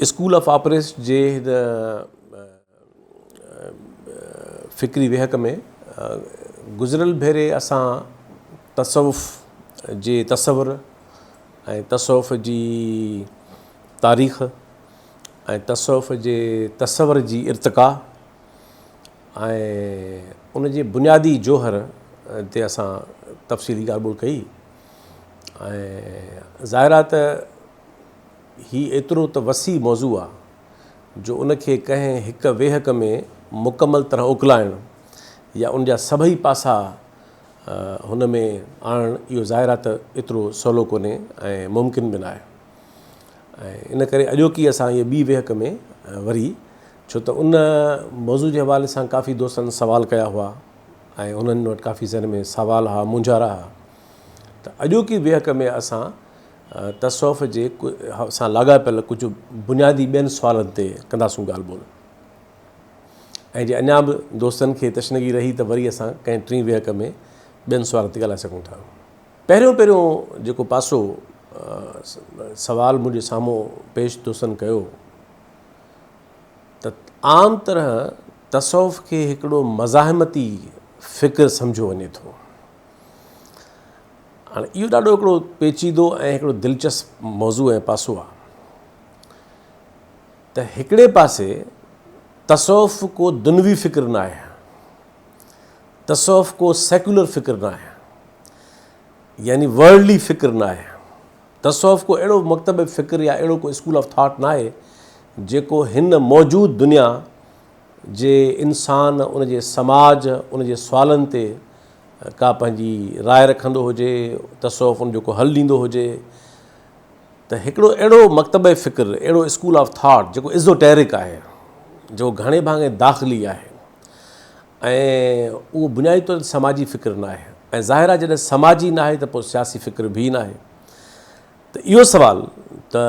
School of آپريس جي هن فڪري ويهڪ ۾ گذريل ڀيري اسان تصوف جي تصور ۽ تصوف جي تاريخ ۽ تصوف جي تصور جي ارتقا ۽ ان جي بنيادي جوهر تي اسان تفصيلي ڳالهه ٻولهه ڪئي ۽ ظاهر آهي ته هي ايترو ته وسيع موضوع آهي جو ان کي ڪنهن هڪ ويهڪ ۾ مڪمل طرح اڪلائڻ يا ان جا سڀئي پاسا هن ۾ آڻڻ اهو ظاهر آهي ته ايترو سولو ڪونهي ۽ ممڪن به ناهي ۽ ان ڪري اڄوڪي اسان هيء ٻي ويهڪ ۾ وري ڇو ته ان موضوع جي حوالي سان ڪافي دوستن سوال ڪيا هئا ۽ انهن وٽ ڪافي ذهن ۾ سوال هئا مونجهارا هئا ته اڄوڪي ويهڪ ۾ اسان تصوف جي سان لاڳاپيل ڪجهه بنيادي ٻين سوالن تي ڪنداسون ڳالهه ٻولهه ۽ جي اڃا به دوستن کي تشنگي رهي ته وري اسان ڪنهن ٽين ويهڪ ۾ ٻين سوالن تي ڳالهائي سگهون ٿا. پهريون پهريون جيڪو پاسو سوال منهنجي سامهون پيش دوستن ڪيو ته عام طرح تصوف کي هڪڙو مزاحمتي فڪر سمجهيو وڃي ٿو. هاڻي اهو ڏاڍو هڪڙو پيچيدو ۽ هڪڙو دلچسپ موضوع ۽ پاسو آهي ته هڪڙي پاسي تصوف ڪو دنوي فڪر نه آهي، تصوف ڪو سيڪولر فڪر نه آهي، يعني ورلڊلي فڪر نه آهي. تصوف ڪو اهڙو مڪتب فڪر يا اهڙو ڪو اسڪول آف ٿاٽ نه آهي جيڪو هن موجود دنيا جي انسان، ان جي سماج، ان جي سوالن تي ڪا پنهنجي راء رکندو هجي، تصوف ان جو ڪو حل ڏيندو هجي ته هڪڙو اهڙو مڪتبه فڪر، اهڙو اسڪول آف ٿاٽ جيڪو ازوٽيرڪ آهي، جيڪو گهڻي ڀاڱي داخلي آهي ۽ اهو بنيادي طور تي سماجي فڪر نه آهي ۽ ظاهر آهي جڏهن سماجي نه آهي ته پوء سياسي فڪر به نه آهي ته اهو سوال ته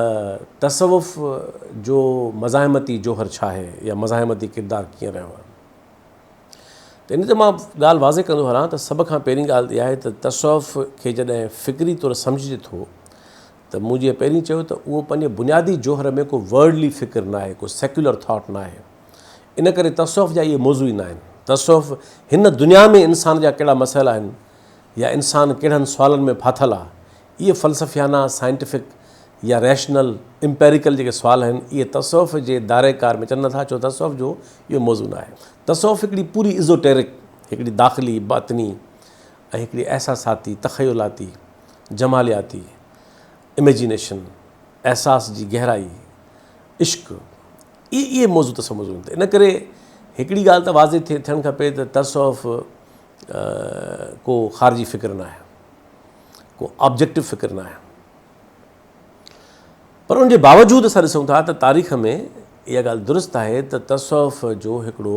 تصوف جو مزاحمتي جوهر ڇا آهي يا مزاحمتي ڪردار ڪيئن رهيو آهي؟ ته ان تي مان ڳالهه واضح ڪندو هلان ته سڀ کان پهرين ڳالهه اها آهي ته تصوف کي جڏهن فڪري طور سمجهجي ٿو ته مون جيئن پهرين چيو ته اهو پنهنجي بنيادي جوهر ۾ ڪو ورلڊلي فڪر نه آهي، ڪو سيڪيولر ٿاٽ نه آهي. ان ڪري تصوف جا اهي موضوع ئي نه آهن. تصوف هن دنيا ۾ انسان جا ڪهڙا مسئلا آهن يا انسان ڪهڙن سوالن ۾ ڦاٿل آهي، اهي فلسفيانه، سائنٽيفڪ يا ريشنل، امپيريڪل جيڪي سوال آهن، اهي تصوف جي دائره ڪار ۾ اچن نٿا، ڇو تصوف جو اهو موضوع نه آهي. تصوف هڪڙي پوري ازوٽيرڪ، هڪڙي داخلي، باطني ۽ هڪڙي احساساتي، تخيلاتي، جمالياتي، Imagination، احساس جي گهرائي، عشق، اهي اهي موضوع تصوف موضوع آهن. ان ڪري هڪڙي ڳالهه ته واضح ٿيڻ کپي ته تصوف ڪو خارجي فڪر نه آهي، ڪو آبجيڪٽو فڪر نه آهي. پر ان جي باوجود اسان ڏسون ٿا ته تاريخ ۾ اها ڳالهه درست آهي ته تصوف جو هڪڙو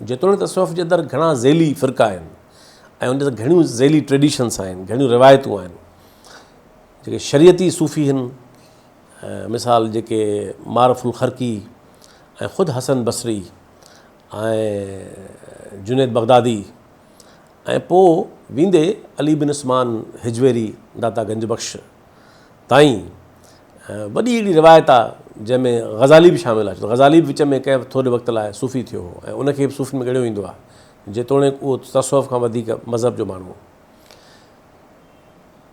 جيتوڻيڪ تصوف جي اندر گهڻا ذيلي فرقا آهن ۽ ان جي اندر گهڻيون ذيلي ٽريڊيشنس آهن، گهڻيون روايتون آهن، جيڪي شريعتي صوفي آهن، مثال جيڪي معرف الخرقي ۽ خود حسن بصري ۽ جنيد بغدادي ۽ پوء ويندي علي بن عثمان هجويري داتا گنج بخش تائين وڏي هڪڙي روايت آهي جنهن ۾ غزالي به شامل آهي ڇو ته غزالي به وچ ۾ ڪنهن ٿوري وقت لاء صوفي ٿيو هو ۽ ان کي به صوفين ۾ ڳڻيو ويندو آهي جيتوڻيڪ اهو تصوف کان وڌيڪ مذهب جو ماڻهو هو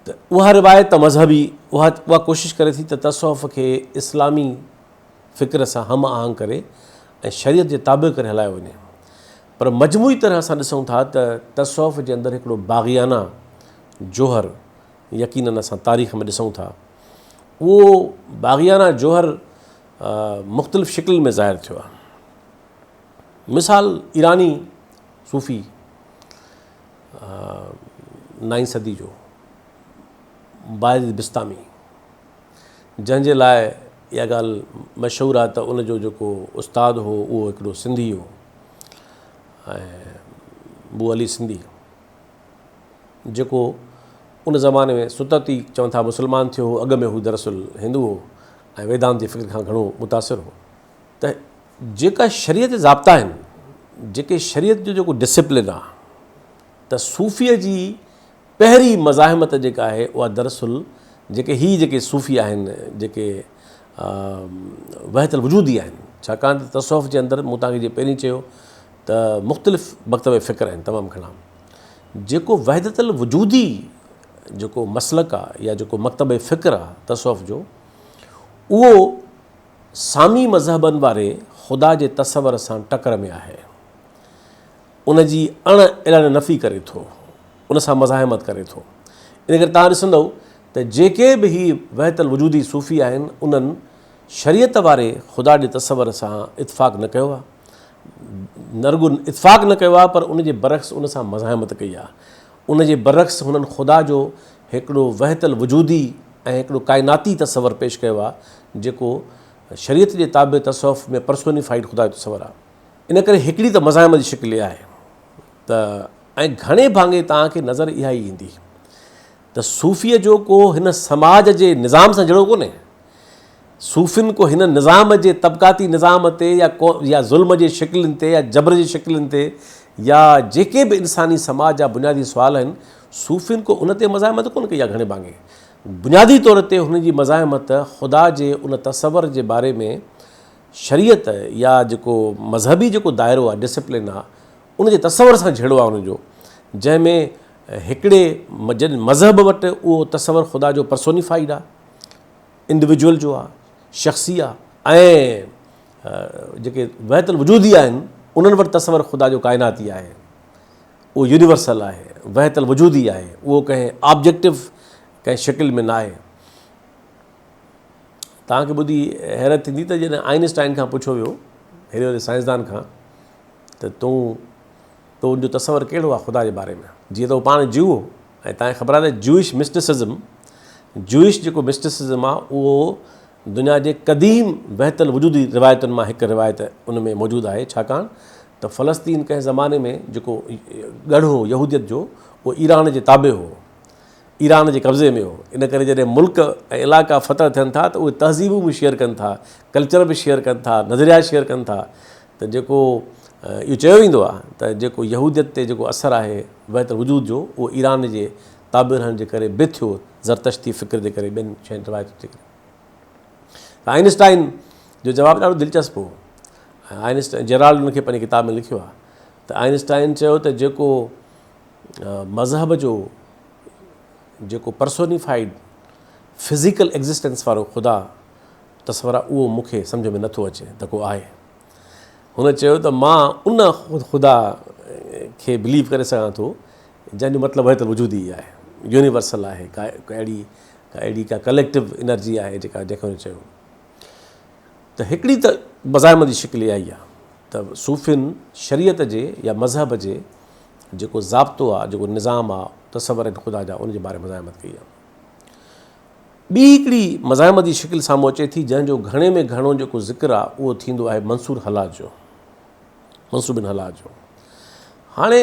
ته اها روايت مذهبي اها اها ڪوشش ڪري ٿي ته تصوف کي اسلامي فڪر سان هم آهنگ ڪري ۽ شريعت جي تابع ڪري هلايو وڃي پر مجموعي طرح اسان ڏسون ٿا ته تصوف جي اندر هڪڙو باغيانه جوهر يقينن اسان تاريخ ۾ ڏسون ٿا اهو باغيانه جوهر مختلف شڪل ۾ ظاهر ٿيو آهي مثال ايراني صوفي نائين صدي جو بايزيد بسطامي جنهن جي لاء اها ڳالهه مشهور آهي ته ان جو جيڪو استاد هو اهو هڪڙو سنڌي هو ۽ بو علي سنڌي جيڪو ان زماني ۾ ستت ئي چون ٿا مسلمان ٿيو هو، اڳ ۾ هو دراصل هندو هو ۽ ويدانت جي فڪر کان گهڻو متاثر هو. ته جيڪا شريعت جا ضابطا آهن، جيڪي شريعت جو جيڪو ڊسيپلين آهي ته صوفيء جي پهرين مزاحمت جيڪا آهي اها دراصل جيڪي هي جيڪي صوفي آهن جيڪي وحدت الوجودي آهن. ڇاڪاڻ ته تصوف جي اندر مون توهان کي جيئن پهرين چيو ته مختلف مڪتب فڪر آهن تمام گهڻا. جيڪو وحدت الوجودي جيڪو مسلڪ آ يا جيڪو مڪتب فڪر آ تصوف جو اهو سامي مذهبن واري خدا جي تصور سان ٽڪر ۾ آهي. ان جي اڻ اعلان نفي ڪري ٿو، ان سان مزاحمت ڪري ٿو. ان ڪري توهان ڏسندؤ ته جيڪي به هي وحدت الوجودي صوفي آهن، انهن شريعت واري خدا جي تصور سان اتفاق نه ڪيو آهي. نه رڳو اتفاق نه ڪيو آهي پر ان جي برعڪس ان سان مزاحمت ڪئي آهي. ان جي برعڪس هنن خدا جو هڪڙو وحدت الوجودي ۽ هڪڙو ڪائناتي تصور پيش ڪيو آهي، جيڪو شريعت جي تابع تصوف ۾ پرسونيفائيڊ خدا جو تصور آهي. ان ڪري هڪڙي ته مزاحمت جي شڪل اها آهي ته ۽ گهڻي ڀاڱي توهان کي نظر اها ئي ايندي ته صوفيء جو ڪو هن سماج جي نظام سان جهڙو ڪونهي. صوفين ڪو هن نظام جي طبقاتي نظام تي يا يا ظلم جي شڪلين تي يا جبر جي شڪلين تي يا جيڪي به انساني سماج جا بنيادي سوال آهن صوفين ڪو ان تي مزاحمت ڪونه ڪئي آهي گهڻي ڀاڱي بنيادي طور تي هن جي مزاحمت خدا جي ان تصور جي باري ۾ شريعت يا جيڪو مذهبي جيڪو دائرو آهي ڊسپلين آهي ان جي تصور سان جهيڙو آهي ان جو جنهن ۾ هڪڙي جن مذهب وٽ اهو تصور خدا جو پرسونيفائيڊ آهي انڊيويجوئل جو آهي شخصي آهي ۽ جيڪي وحدت الوجودي آهن انهن وٽ تصور خدا جو ڪائناتي آهي اهو يونيورسل آهي وحدت الوجودي آهي اهو ڪنهن آبجيڪٽو ڪنهن شڪل ۾ نه آهي توهان کي ٻڌي حيرت ٿيندي ته جڏهن آئنسٽائن کان پڇيو ويو هيڏي وڏي سائنسدان کان ته تون تو ان جو تصور ڪهڙو آهي خدا جي باري ۾ جيئن ته هو پاڻ جيو هو ۽ توهان کي خبر آهي ته جوئش مسٽسزم جوئش جيڪو مسٽسزم آهي اهو دنيا جي قديم وحدت الوجودي روايتن مان هڪ روايت ان ۾ موجود آهي ڇاڪاڻ ته فلسطين ڪنهن زماني ۾ جيڪو ڳڙهه هو يهوديت جو اهو ايران جي تابع هو ايران جي قبضي ۾ هو، ان ڪري جڏهن ملڪ ۽ علائقا فتح ٿين ٿا ته اهي تهذيبون به شيئر ڪن ٿا، ڪلچر به شيئر ڪن ٿا، نظريا شيئر ڪن ٿا ته جيڪو اهو چيو ويندو آهي ته جيڪو يهوديت تي جيڪو اثر آهي وحدت الوجود جو اهو ايران جي تابع رهڻ جي ڪري به ٿيو، زرتشتي فڪر جي ڪري ٻين شين روايتن جي ڪري. ته آئنسٽائن جو جواب ڏاڍو دلچسپ هو ۽ آئنسٽائن جيرالڊ ان کي پنهنجي ڪتاب ۾ لکيو آهي ته آئنسٽائن چيو ته جيڪو مذهب جو جيڪو پرسونيفائيڊ فزيڪل ايگزسٽنس وارو خدا تصور آهي اهو مون کي سمجهه ۾ نٿو اچي ته ڪو آهي. هن چيو ته مان ان خدا کي بليو ڪري سگهان ٿو جنهن جو مطلب وحدت الوجودي ئي آهي، يونيورسل آهي، ڪا اهڙي ڪا اهڙي ڪا ڪليڪٽو انرجي آهي جيڪا جنهن کي هن چيو ته هڪڙي ته مزاحمت جي شڪل اها ئي آهي ته صوفين شريعت جي يا مذهب جي جيڪو ضابطو آ، جيڪو نظام آ، تصور آهن خدا جا، ان جي باري ۾ مزاحمت ڪئي آ. ٻي هڪڙي مزاحمت جي شڪل سامهون اچي ٿي، جنهن جو گهڻي ۾ گهڻو جيڪو ذڪر آ، اهو ٿيندو آهي منصور حلاج جو، منصور بن حلاج جو. هاڻي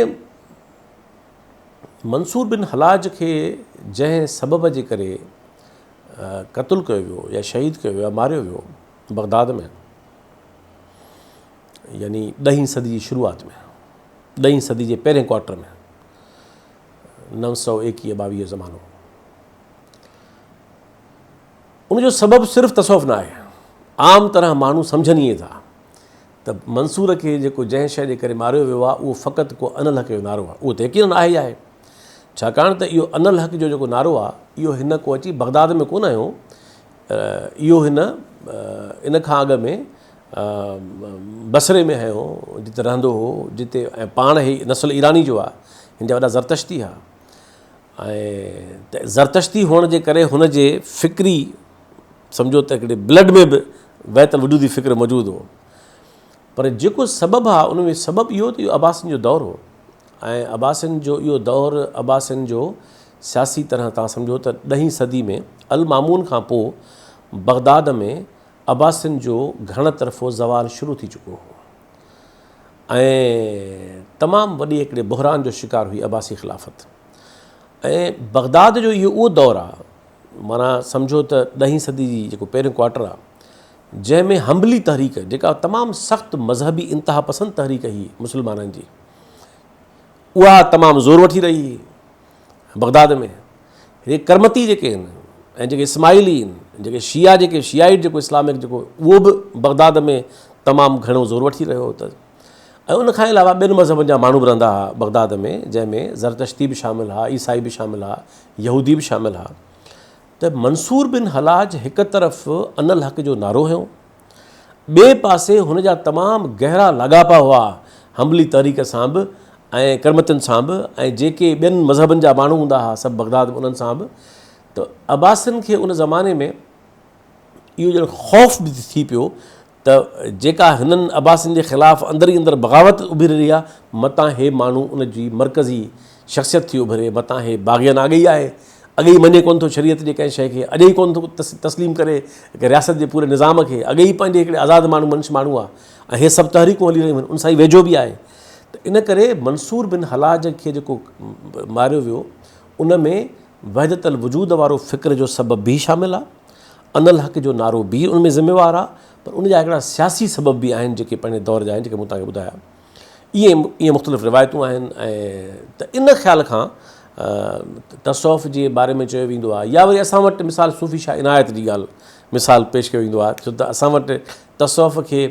منصور بن حلاج کي جنهن سبب جي ڪري قتل ڪيو ويو يا شهيد ڪيو ويو يا ماريو ويو بغداد ۾، يعني ڏهين صدي جي شروعات ۾، ڏهين صدي جي پهرين ڪوارٽر ۾ 921 22 زمانو ان جو سبب صرف تصوف نه آهي عام طرح ماڻهو سمجهن ائين ٿا ته منصور کي جيڪو جنهن شيء جي ڪري ماريو ويو آهي اهو فقط ڪو انالحق جو نعرو آهي اهو ته يقينن آهي ئي آهي ڇاڪاڻ ته اهو انالحق جو جيڪو نعرو آهي اهو هن ڪو اچي بغداد ۾ ڪونه هنيو اهو هن ان کان اڳ ۾ بصري ۾ هنيو جتي رهندو هو جتي ۽ پاڻ هي نسل ايراني جو آهي هن جا وڏا زرتشتي هئا ۽ زرتشتي هئڻ جي ڪري هن جي فڪري سمجهو ته هڪڙي بلڊ ۾ به وحدت الوجودي فڪر موجود هو پر جيڪو سبب آهي ان ۾ سبب اهو ته اهو عباسين جو دور هو ۽ عباسين جو اهو دور عباسين جو سياسي طرح تان سمجهو ته ڏهين صدي ۾ المامون کان پوء بغداد ۾ عباسين جو گهڻ طرفو زوال شروع ٿي چڪو هو ۽ تمام وڏي هڪڙي بحران جو شڪار هئي عباسي خلافت ۽ بغداد جو اهو اهو دور آ معنيٰ سمجهو ته ڏهين صدي جي جيڪو پهريون ڪوارٽر آ جنهن ۾ حنبلي تحريڪ جيڪا تمام سخت مذهبي انتها پسند تحريڪ هئي مسلمانن جي اها تمام زور وٺي رهي هئي بغداد ۾ هي ڪرمتي جيڪي آهن ۽ جيڪي اسماعيلي آهن، جيڪي شيعا جيڪي شيعائيٽ جيڪو اسلامڪ جيڪو اهو به بغداد ۾ تمام گهڻو زور وٺي رهيو هو ته ۽ ان کان علاوه ٻين مذهبن جا ماڻهو به رهندا هئا بغداد ۾ جنهن ۾ زرتشتي به شامل هئا، عيسائي به شامل هئا، يهودي به شامل هئا ته منصور بن حلاج هڪ طرف انا الحق جو نعرو هنيو ٻئي پاسي هن جا تمام گهرا لاڳاپا هئا حنبلي تحريڪ سان به ۽ ڪرمتين سان به ۽ جيڪي ٻين مذهبن جا ماڻهو هوندا هئا سڀ بغداد ۾ انهن سان به ته عباسين کي ان زماني ۾ اهو ڄڻ خوف به ٿي پيو ته جيڪا هنن عباسين جي خلاف اندر ئي اندر بغاوت اڀري رهي آهي متان هي ماڻهو ان جي مرڪزي شخصيت ٿي اڀري، متان هي باغيانه اڳي ئي آهي، اڳي ئي مڃي ڪونه ٿو شريعت جي ڪنهن شيء کي، اڄ ئي ڪونه ٿو تسليم ڪري رياست جي پوري نظام کي، اڳي ئي پنهنجي هڪڙي آزاد ماڻهو منش ماڻهو آهي ۽ هي سڀ تحريڪون هلي رهيون آهن، ان سان ئي ويجهو به آهي ته ان ڪري منصور بن حلاج کي جيڪو ماريو ويو ان ۾ وحدت الوجود وارو فڪر جو سبب به شامل آهي، انا الحق جو نعرو به ان ۾ ذميوار آهي پر ان جا هڪڙا سياسي سبب به آهن جيڪي پنهنجي دور جا آهن جيڪي مون توهان کي ٻڌايا. ايئن ايئن مختلف روايتون آهن ۽ ته ان خيال کان تصوف جي باري ۾ چيو ويندو آهي يا وري اسان وٽ مثال صوفي شاهه عنايت جي ڳالهه مثال پيش ڪيو ويندو آهي ڇو ته اسان وٽ تصوف کي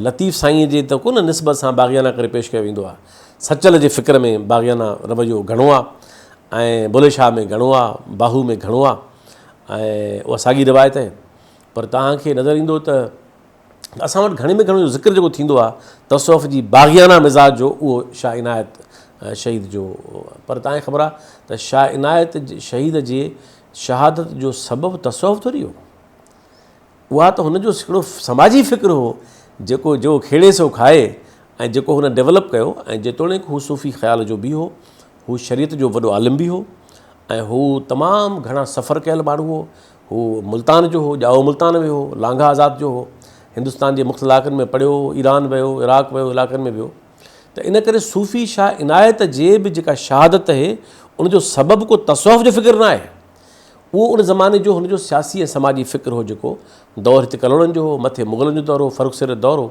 لطيف سائينء جي ته ڪونه نسبت سان باغيانه ڪري پيش ڪيو ويندو آهي سچل جي فڪر ۾ باغيانه رويو گهڻو آهي ۽ بلي شاهه ۾ گهڻو آهي باهو ۾ گهڻو آهي ۽ اها ساڳي روايت آهي پر توهان کي نظر ايندو ته اسان وٽ گهڻي ۾ گهڻو جو ذڪر جيڪو ٿيندو آهي تصوف جي باغيانه مزاج جو اهو شاهه عنايت شهيد جو پر توهان کي خبر آهي ته شاهه عنايت شهيد جي شهادت جو سبب تصوف ٿوري هو اها ته هن جو هڪڙو سماجي فڪر هو جيڪو جو کيڙي سو کائي ۽ جيڪو هن ڊيولپ ڪيو ۽ جيتوڻيڪ هو صوفي خيال جو به هو هو شريعت جو وڏو عالم به هو ۽ هو تمام گهڻا سفر ڪيل ماڻهو هو. هو ملتان جو هو، ڄائو ملتان ۾ هو، لانگاهه آزاد جو هو. هندستان جي مختلف علائقن ۾ پڙهيو، ايران ويو، عراق ويو، علائقن ۾ ويو. ته ان ڪري صوفي شاهه عنايت جي به جيڪا شهادت اهي، ان جو سبب ڪو تصوف جو فڪر نه آهي. اهو ان زماني جو هن جو سياسي ۽ سماجي فڪر هو جيڪو دور هتي ڪلهوڙن جو هو، مٿي مغلن جو دور هو، فرخ سير جو دور هو.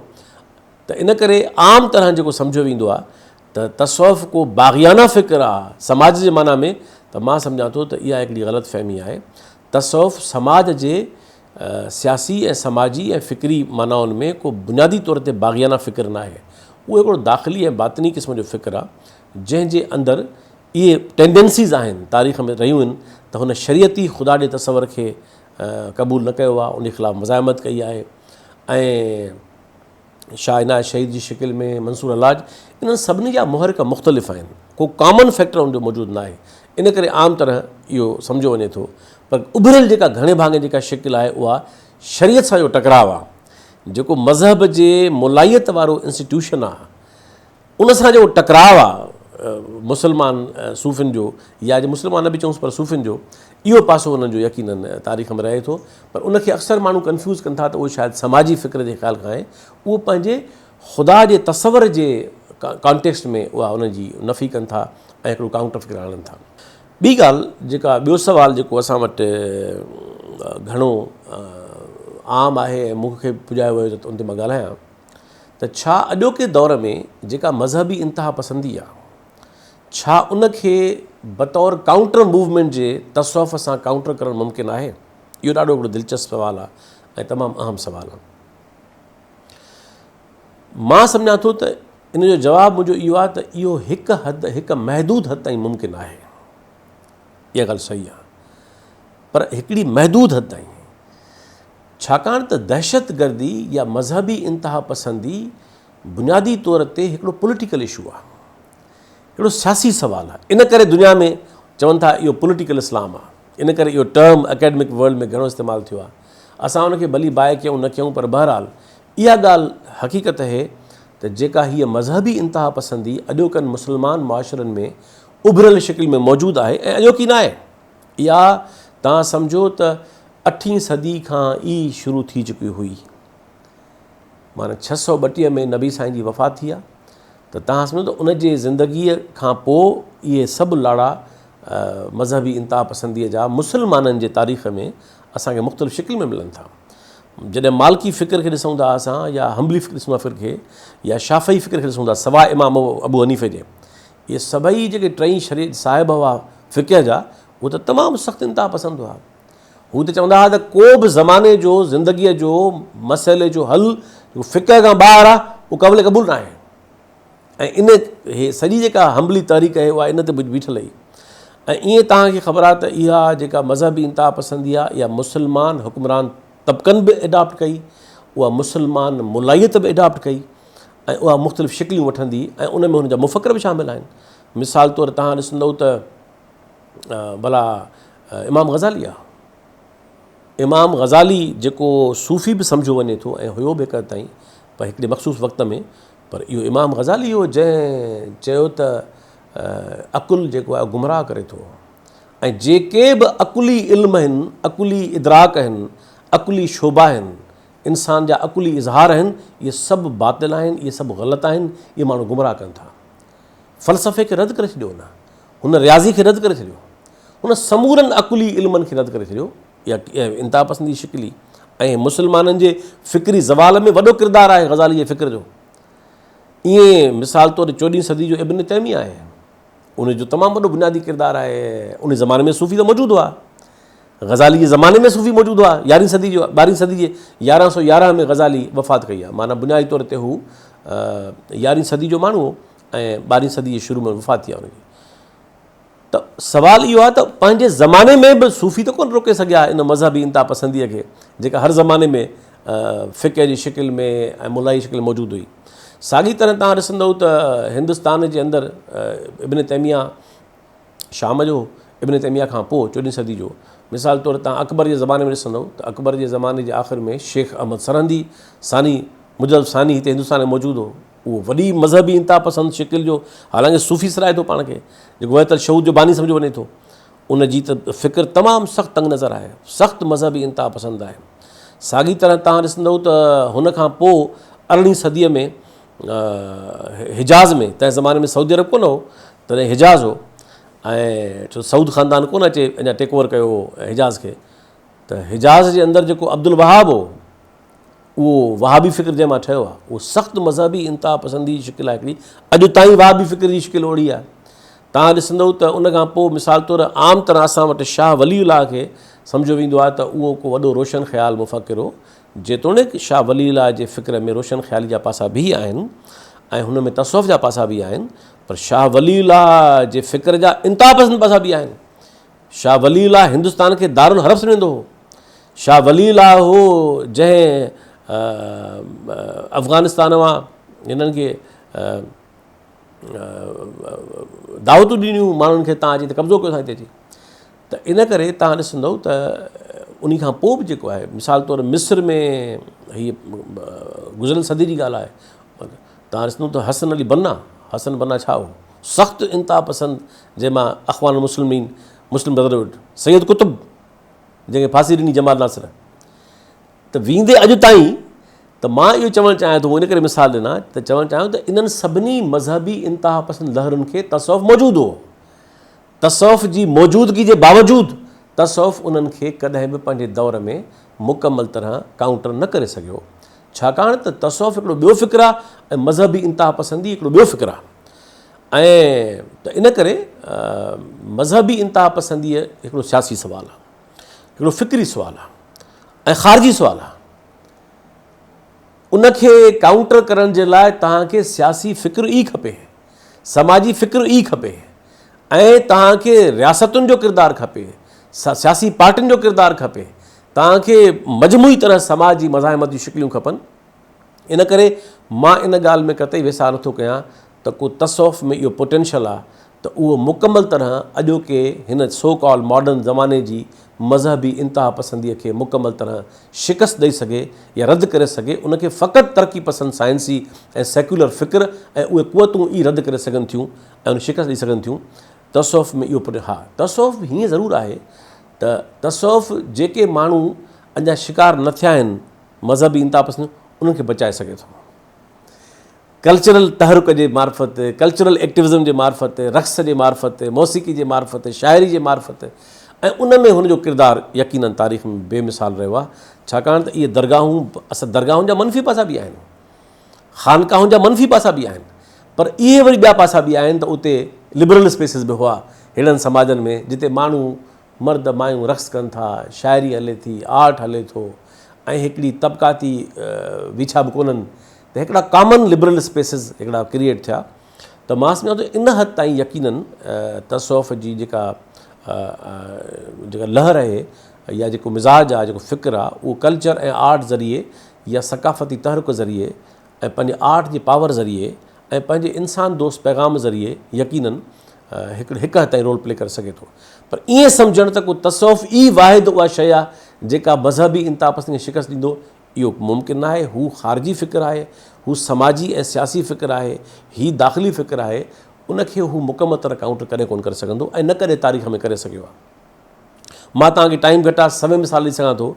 ته ان ڪري عام طرح جيڪو سمجهيو ويندو آهي ته تصوف ڪو باغيانه فڪر آهي سماج جي معنيٰ ۾ ته مان سمجهان ٿو ته اها هڪڙي غلط فهمي آهي. تصوف سماج جي سياسي ۽ سماجي ۽ فڪري معنائن ۾ ڪو بنيادي طور تي باغيانه فڪر ناهي. اهو هڪڙو داخلي ۽ باطني قسم جو فڪر آهي جنهن جي اندر اهي ٽينڊنسيز آهن تاريخ ۾ رهيون آهن ته هن شريعتي خدا جي تصور کي قبول نه ڪيو آهي ان جي خلاف مزاحمت ڪئي آهي ۽ شاهه عنايت شهيد جي شڪل ۾ منصور حلاج انهن سڀني جا محرڪ مختلف آهن ڪو ڪامن فيڪٽر ان جو موجود ناهي ان ڪري عام طرح اهو سمجهيو وڃي ٿو پر اڀريل جيڪا گهڻي ڀاڱي جيڪا شڪل آهي اها شريعت سان جو ٽڪراء آهي جيڪو مذهب جي ملائيت وارو انسٽيٽيوشن آهي ان سان جيڪو ٽڪراء آ مسلمان صوفين جو يا جي مسلمان نه به چئونس پر صوفين جو اهو پاسو انهن جو يقينن تاريخ ۾ رهي ٿو پر ان کي اڪثر ماڻهو ڪنفيوز ڪن ٿا ته اهو شايد سماجي فڪر جي خيال کان آهي اهو پنهنجي خدا جي تصور جي ڪانٽيڪسٽ ۾ اها انهن جي نفي ڪن ٿا ۽ هڪڙو ڪائونٽر فڪر آڻن ٿا. ٻي ڳالهه جيڪا ٻيو سوال جيڪو اسان وٽ گهڻو عام آهي ۽ مون کي پڄايو ويو ته ان تي مان ڳالهايان ته ڇا اڄوڪي دور ۾ جيڪا مذهبي انتها پسندي آ ڇا ان کي بطور ڪائونٽر موومينٽ جي تصوف سان ڪائونٽر ڪرڻ ممڪن آهي؟ اهو ڏاڍو هڪڙو دلچسپ سوال آ ۽ تمام اهم سوال آ. مان سمجهان ٿو ته ان جو جواب منهنجو اهو آ ته اهو هڪ حد هڪ محدود حد تائين ممڪن آهي. اها ڳالهه صحيح آ پر هڪڙي محدود حد تائين. ڇاڪاڻ ته دهشتگردي يا مذهبي انتهاپسندي بنيادي طور تي هڪڙو پوليٽيڪل اشو آهي، هڪڙو سياسي سوال آهي، ان ڪري دنيا ۾ چون ٿا اهو پوليٽيڪل اسلام آهي، ان ڪري اهو ٽرم اڪيڊمڪ ورلڊ ۾ گهڻو استعمال ٿيو آهي. اسان ان کي ڀلي باء ڪيون نه ڪيون پر بهرحال اها ڳالهه حقيقت اهي ته جيڪا هيء مذهبي انتهاپسندي اڄوڪن مسلمان معاشرن ۾ اڀريل شڪل ۾ موجود آهي ۽ اڄوڪي ناهي، اها توهان سمجهو ته اٺين صدي کان ئي شروع ٿي چڪي هئي. معنيٰ 632 ۾ نبي سائين جي وفات ٿي آ ته توهان سمجهو ته ان جي زندگيء کان پوء اهي سڀ لاڙا مذهبي انتها پسنديء جا مسلمانن جي تاريخ ۾ اسان کي مختلف شڪل ۾ ملن ٿا. جڏهن مالڪي فڪر کي ڏسون ٿا اسان يا حنبلي فڪر ڏسون ٿا فڪر کي يا شافعي فڪر کي ڏسون ٿا سواء امام ابو حنيفي جي اهي سڀئي جيڪي ٽئي شريعت صاحب هئا فقه جا اهي ته تمام سخت انتها پسند هئا. هو ته چوندا هئا ته ڪو به زماني جو زندگيء جو مسئلي جو حل جيڪو فقه کان ٻاهر آهي اهو قابل قبول ناهي ۽ ان هي سڄي جيڪا حنبلي تحريڪ آهي اها ان تي بيٺل هئي ۽ ائين توهان کي خبر آهي ته اها جيڪا مذهبي انتها پسندي آهي اها مسلمان حڪمران طبقن به اڊاپٽ ڪئي اها مسلمان ملائيت به اڊاپٽ ڪئي ۽ اها مختلف شڪليون وٺندي ۽ ان ۾ هن جا مفڪر به شامل آهن مثال طور توهان ڏسندو ته ڀلا امام غزالي آ. امام غزالي جيڪو صوفي به سمجهيو وڃي ٿو ۽ هيو به هڪ حد تائين پر هڪڙي مخصوص وقت ۾ پر اهو امام غزالي هو جنهن چيو ته عقل جيڪو آهي گمراهه ڪري ٿو ۽ جيڪي به عقلي علم آهن عقلي ادراڪ آهن عقلي شعبا آهن انسان جا عقلي اظهار آهن اهي سڀ باطل آهن اهي سڀ غلط آهن اهي ماڻهو گمراهه ڪن ٿا فلسفي کي رد ڪري ڇڏيو هن هن رياضي کي رد ڪري ڇڏيو. هن سمورن عقلي علمن کي رد ڪري ڇڏيو. اها انتها پسندي جي شڪل هئي ۽ مسلمانن جي فڪري زوال ۾ وڏو ڪردار آهي غزالي جي فڪر جو. ائين مثال طور چوڏهين صدي جو ابن تيميه آهي. ان جو تمام وڏو بنيادي ڪردار آهي. ان زماني ۾ صوفي ته موجود هئا. غزالي جي زماني ۾ صوفي موجود هئا. يارهين صدي جو ٻارهين صدي جي 1111 ۾ غزالي وفات ڪئي آهي. معنيٰ بنيادي طور تي هو يارهين صدي جو ماڻهو هو. ۽ ٻارهين صدي جي شروع ۾ وفات ٿي آهي ان جي ته سوال اهو آهي ته پنهنجي زماني ۾ به صوفي ته ڪونه روڪي سگهيا ان مذهبي انتها پسنديء کي جيڪا هر زماني ۾ فقه جي شڪل ۾ ۽ ملائي شڪل ۾ موجود هئي ساڳي طرح توهان ڏسندؤ ته هندستان جي اندر ابن تيميه شام جو ابن تيميه کان پوء چوڏهين صدي جو مثال طور توهان اڪبر جي زماني ۾ ڏسندؤ ته اڪبر جي زماني جي آخر ۾ شيخ احمد سرهندي ثاني مجدد ثاني هتي هندستان ۾ موجود هو اهو وڏي مذهبي انتها پسند شڪل جو حالانڪه صوفي سڏائي ٿو پاڻ کي جيڪو وحدت الشهود جو باني سمجهيو وڃي ٿو ان جي ته فڪر تمام سخت تنگ نظر آهي سخت مذهبي انتها پسند آهي ساڳي طرح توهان ڏسندؤ ته هن کان پوء ارڙهين صديء ۾ حجاز ۾ تنهن زماني ۾ سعودي عرب ڪونه هو تڏهن حجاز هو ۽ ڇو سعود خاندان ڪونه اچي اڃا ٽيڪ اوور ڪيو هو حجاز کي ته حجاز جي اندر جيڪو عبدالوهاب هو اهو وهابي فڪر جنهن مان ٺهيو آهي اهو سخت مذهبي انتها پسندي جي شڪل آهي هڪڙي اڄ تائين وهابي فڪر جي شڪل اهڙي آهي توهان ڏسندؤ ته ان کان پوء مثال طور عام طرح اسان وٽ شاهه ولي الله کي سمجهيو ويندو آهي ته اهو ڪو وڏو روشن خيال مفڪر هو جيتوڻيڪ شاهه ولي الله جي فڪر ۾ روشن خيالي جا پاسا به آهن ۽ هن ۾ تصوف جا پاسا به آهن پر شاهه ولي الله جي فڪر جا انتها پسند پاسا به آهن شاهه ولي الله هندستان کي دارالحرب سمجهندو هو. شاهه ولي الله هو جنهن افغانستان مان هنن کي دعوتون ڏنيون ماڻهن کي تان اچي قبضو ڪيو سائين اچي ته ان ڪري تان ڏسندو ته ان کان پوء به جيڪو آهي مثال طور مصر ۾ هي گذريل صدي جي ڳالهه آهي تان ڏسندو ته حسن علي بنا حسن بنا ڇا هو سخت انتها پسند جنهن مان اخوان المسلمين، مسلم برادرهوڊ، سيد قطب جنهن کي ڦاسي ڏني جمال ناصر ته ويندي اڄ تائين ته مان اهو چوڻ چاهيان ٿو ان ڪري مثال ڏنا ته چوڻ چاهيان ته انهن سڀني مذهبي انتها پسند لهرن کي تصوف موجود هو تصوف جي موجودگي جي باوجود تصوف انهن کي ڪڏهن به پنهنجي دور ۾ مڪمل طرح ڪائونٽر نه ڪري سگهيو ڇاڪاڻ ته تصوف هڪڙو ٻيو فڪر آهي ۽ مذهبي انتها پسندي هڪڙو ٻيو فڪر آهي ۽ ته ان ڪري مذهبي انتها پسنديء هڪڙو سياسي سوال آهي، هڪڙو فڪري سوال آهي ۽ خارجي سوال آهي. ان کي ڪائونٽر ڪرڻ جي لاء توهان کي سياسي فڪر ئي کپي، سماجي فڪر ئي کپي ۽ توهان کي رياستن جو ڪردار کپي، سياسي پارٽين جو ڪردار کپي، توهان کي مجموعي طرح سماج جي مزاحمت جون شڪليون کپن. ان ڪري مان ان ڳالهه ۾ قطعي ويساهه نٿو ڪيان ته ڪو تصوف ۾ اهو پوٽينشل آ ته اهو مڪمل طرح اڄوڪي هن سو ڪال ماڊرن زماني جي مذهبي انتها پسنديء کي مڪمل طرح شڪست ڏئي سگهي يا رد ڪري سگهي ان کي فقط ترقي پسند سائنسي ۽ سيڪيولر فڪر ۽ اهي قوتون ئي رد ڪري سگهن ٿيون ۽ ان شڪست ڏئي سگهن ٿيون تصوف ۾ اهو پوٽي ها تصوف هيئن ضرور آهي ته تصوف جيڪي ماڻهو اڃا شڪار نه ٿيا آهن مذهبي انتها پسند انهن کي بچائي سگهي ٿو. ڪلچرل تحرڪ جي معرفت، ڪلچرل ايڪٽوزم جي معرفت، رقص جي معرفت، موسيقي جي معرفت، شاعري جي معرفت ۽ ان ۾ هن جو ڪردار يقينن تاريخ ۾ بي مثال رهيو آهي ڇاڪاڻ ته اهي درگاهون اصل درگاهن جا منفي پاسا به آهن خانقاهن جا منفي پاسا به آهن پر اهي وري ٻيا پاسا به آهن ته اتي لبرل اسپيسز به هئا ههڙن سماجن ۾ جتي ماڻهو مرد مايون رقص ڪن ٿا، شاعري هلي ٿي، آرٽ هلي ٿو ۽ هڪڙي طبقاتي ويڇا به ڪونهن ته هڪڙا ڪامن لبرل اسپيسز هڪڙا ڪريئيٽ ٿيا ته مان سمجهان ٿو ان حد تائين يقينن تصوف جي جيڪا جيڪا لهر آهي يا جيڪو مزاج آهي جيڪو فڪر آهي اهو ڪلچر ۽ آرٽ ذريعي يا ثقافتي تحرڪ ذريعي ۽ پنهنجي آرٽ جي پاور ذريعي ۽ پنهنجي انسان دوست پيغام ذريعي يقينن هڪ هڪ حد تائين رول پلي ڪري سگهي ٿو پر ائين سمجهڻ ته ڪو تصوف ئي واحد اها شيء آهي جيڪا مذهبي انتهاپسندي کي شڪست ڏيندو اهو ممڪن ناهي. هو خارجي فڪر آهي، هو سماجي ۽ سياسي فڪر آهي، هي داخلي فڪر آهي، ان کي هو مڪمل طرح ڪائونٽر ڪڏهن ڪونه ڪري سگهندو ۽ نه ڪڏهن تاريخ ۾ ڪري سگهيو آهي. مان توهان کي ٽائيم گهٽ آهي سوين مثال ڏئي سگهان ٿو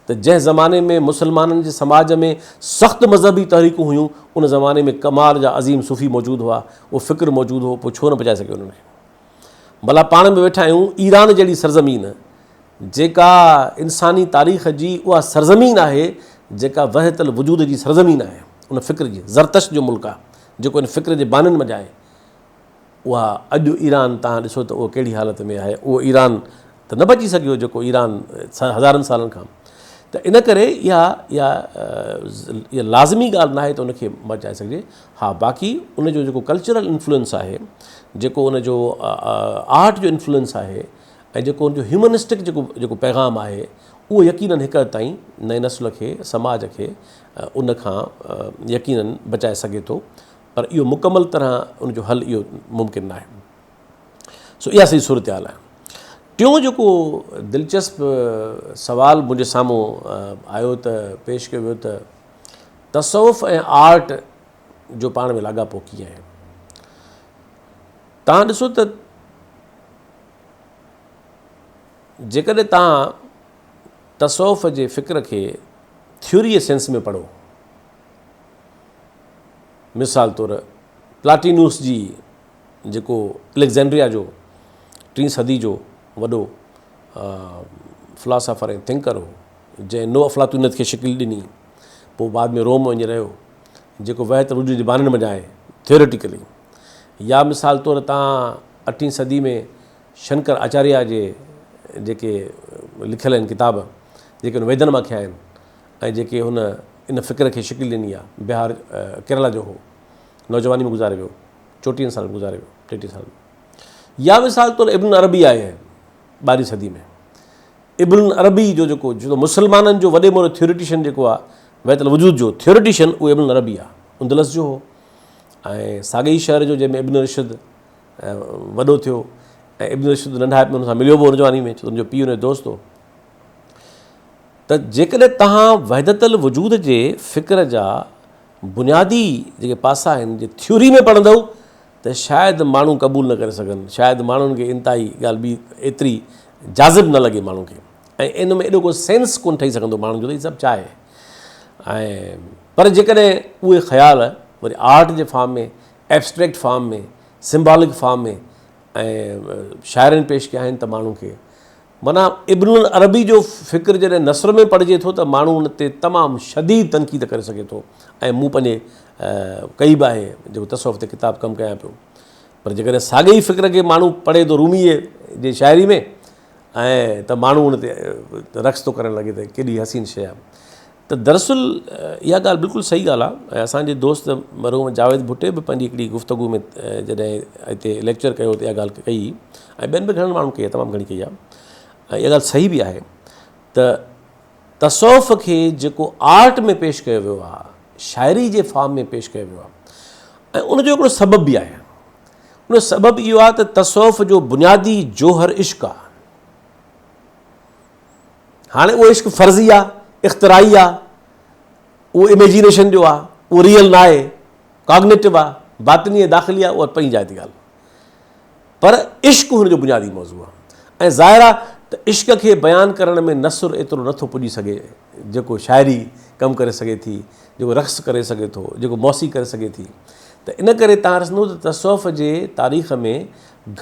ته جنهن زماني ۾ مسلمانن جي سماج ۾ سخت مذهبي تحريڪون هيون ان زماني ۾ ڪمال جا عظيم صوفي موجود هئا، اهو فڪر موجود هو، پوء ڇو نه بچائي سگهيو انهن کي؟ ڀلا پاڻ به ويٺا آهيون ايران جهڙي سرزمين جيڪا انساني تاريخ جي اها سرزمين آهي جيڪا وحدت الوجود جي سرزمين آهي ان فڪر جي زرتشت جو ملڪ آهي جيڪو ان فڪر جي بانين منجهه آهي اها اڄ ايران تان ڏسو ته اهو ڪهڙي حالت ۾ آهي اهو ايران ته نه بچي سگهيو جيڪو ايران هزارن سالن کان ته ان ڪري اها اها اها لازمي ڳالهه ناهي ته ان کي بچائي سگهجي ها باقي ان جو جيڪو ڪلچرل انفلوئنس آهي جيڪو ان جو آرٽ جو انفلوئنس آهي ۽ جيڪو ان جو هيومنسٽڪ جيڪو جيڪو پيغام آهي اهو يقينن هڪ حد تائين نئين نسل کي سماج کي ان کان يقينن بچائي سگهي ٿو پر اهو مڪمل طرح ان جو حل اهو ممڪن ناهي سو اها سڄي صورتحال آهي ٽيون جيڪو دلچسپ سوال منهنجي سامهون آيو ته پيش ڪيو ويو ته تصوف ۽ آرٽ جو پاڻ ۾ لاڳاپو ڪيئن آهي تان ڏسو ته جيڪڏهن توهان تصوف جي فڪر کي ٿيوري جي سينس ۾ پڙهو، مثال طور پلاٽينوس جي جيڪو اليگزينڊريا جو ٽين صدي جو وڏو فلاسافر ۽ ٿنڪر هو، جنهن نو افلاطونيت کي شڪل ڏني، پوء بعد ۾ روم وڃي رهيو، جيڪو وحدت الوجود جي بانين منجهان آهي ٿيوريٽيڪلي. يا مثال طور توهان اٺين صدي ۾ شنڪر آچاريا جي جيڪي لکيل آهن ڪتاب جيڪي هن ويدن مان کنيا آهن ۽ جيڪي هن ان فڪر کي شڪل ڏني آهي بهار ڪيرالا جو هو نوجواني ۾ گذاري ويو چوٽيهن سالن ۾ گذاري ويو ٽيٽيهن سالن ۾ يا مثال طور ابن عربي آهي ٻارهين صدي ۾ ابن عربي جو جيڪو جيڪو مسلمانن جو وڏي ۾ وڏو ٿيوريٽيشن جيڪو آهي وحدت الوجود جو ٿيوريٽيشن اهو ابن عربي آهي اندلس جو هو ۽ ساڳئي ئي شهر جو جنهن ۾ ابن رشد وڏو ٿيو ۽ ابن رشد ننڍائپ ۾ هن سان مليو به هو نوجواني ۾ ڇو ته هن جو پيء هن جو دوست هو ته جيڪڏهن توهان وحدت الوجود جي فڪر جا بنيادي جيڪي پاسا آهن جي ٿيوري ۾ پڙهندؤ ته شايد ماڻهو قبول نه ڪري سگهن شايد ماڻهن کي انتهائي ڳالهه ٻي ايتري جاذب نه لڳي ماڻهن کي ۽ ان ۾ ايڏو ڪو سينس ڪونه ٺهي سگهندو ماڻهن جو ته هي سڀ ڇا آهي ۽ پر جيڪڏهن اهي خيال وري آرٽ جي form ۾ abstract form ۾ symbolic form ۾ ۽ شاعرن پيش ڪيا آهن ته ماڻهو کي معنيٰ ابن العربي جو فڪر جڏهن نثر ۾ پڙهجي ٿو ته ماڻهو ان تي تمام شديد تنقيد ڪري سگهي ٿو ۽ مون پنهنجي ڪئي به آهي جيڪو تصوف تي ڪتاب ڪم ڪيان پيو پر جيڪڏهن ساڳئي ئي فڪر کي ماڻهو پڙهي ٿو روميء جي شاعري ۾ ۽ ته ماڻهو ان تي رقص ٿو ڪرڻ لڳي ته ڪيڏي حسين شيء آهي ته دراصل اها ڳالهه بلڪل صحيح ڳالهه آهي ۽ اسان جي دوست مرحوم جاويد ڀٽي به پنهنجي هڪڙي گفتگو ۾ جڏهن هتي ليڪچر ڪيو ته اها ڳالهه ڪئي ۽ ٻين به گهڻن ماڻهن ڪئي آهي تمام گهڻي ڪئي آهي ۽ اها ڳالهه صحيح به آهي ته تصوف کي جيڪو آرٽ ۾ پيش ڪيو ويو آهي شاعري جي فارم ۾ پيش ڪيو ويو آهي ۽ ان جو هڪڙو سبب به آهي ان جو سبب اهو آهي ته تصوف جو بنيادي جوهر عشق آهي. هاڻي اهو عشق فرضي آهي، اختراعي آهي، اهو اميجينيشن جو آهي، اهو ريئل نه آهي، ڪاگنيٽو آهي، باطني ۽ داخلي آهي، اها پنهنجي جاء تي ڳالهه. پر عشق هن جو بنيادي موضوع آهي ۽ ظاهر آهي ته عشق کي بيان ڪرڻ ۾ نثر ايترو نٿو پڄي سگهي جيڪو شاعري ڪم ڪري سگهي ٿي، جيڪو رقص ڪري سگهي ٿو، جيڪو موسيقي ڪري سگهي ٿي ته ان ڪري توهان ڏسندو ته تصوف جي تاريخ ۾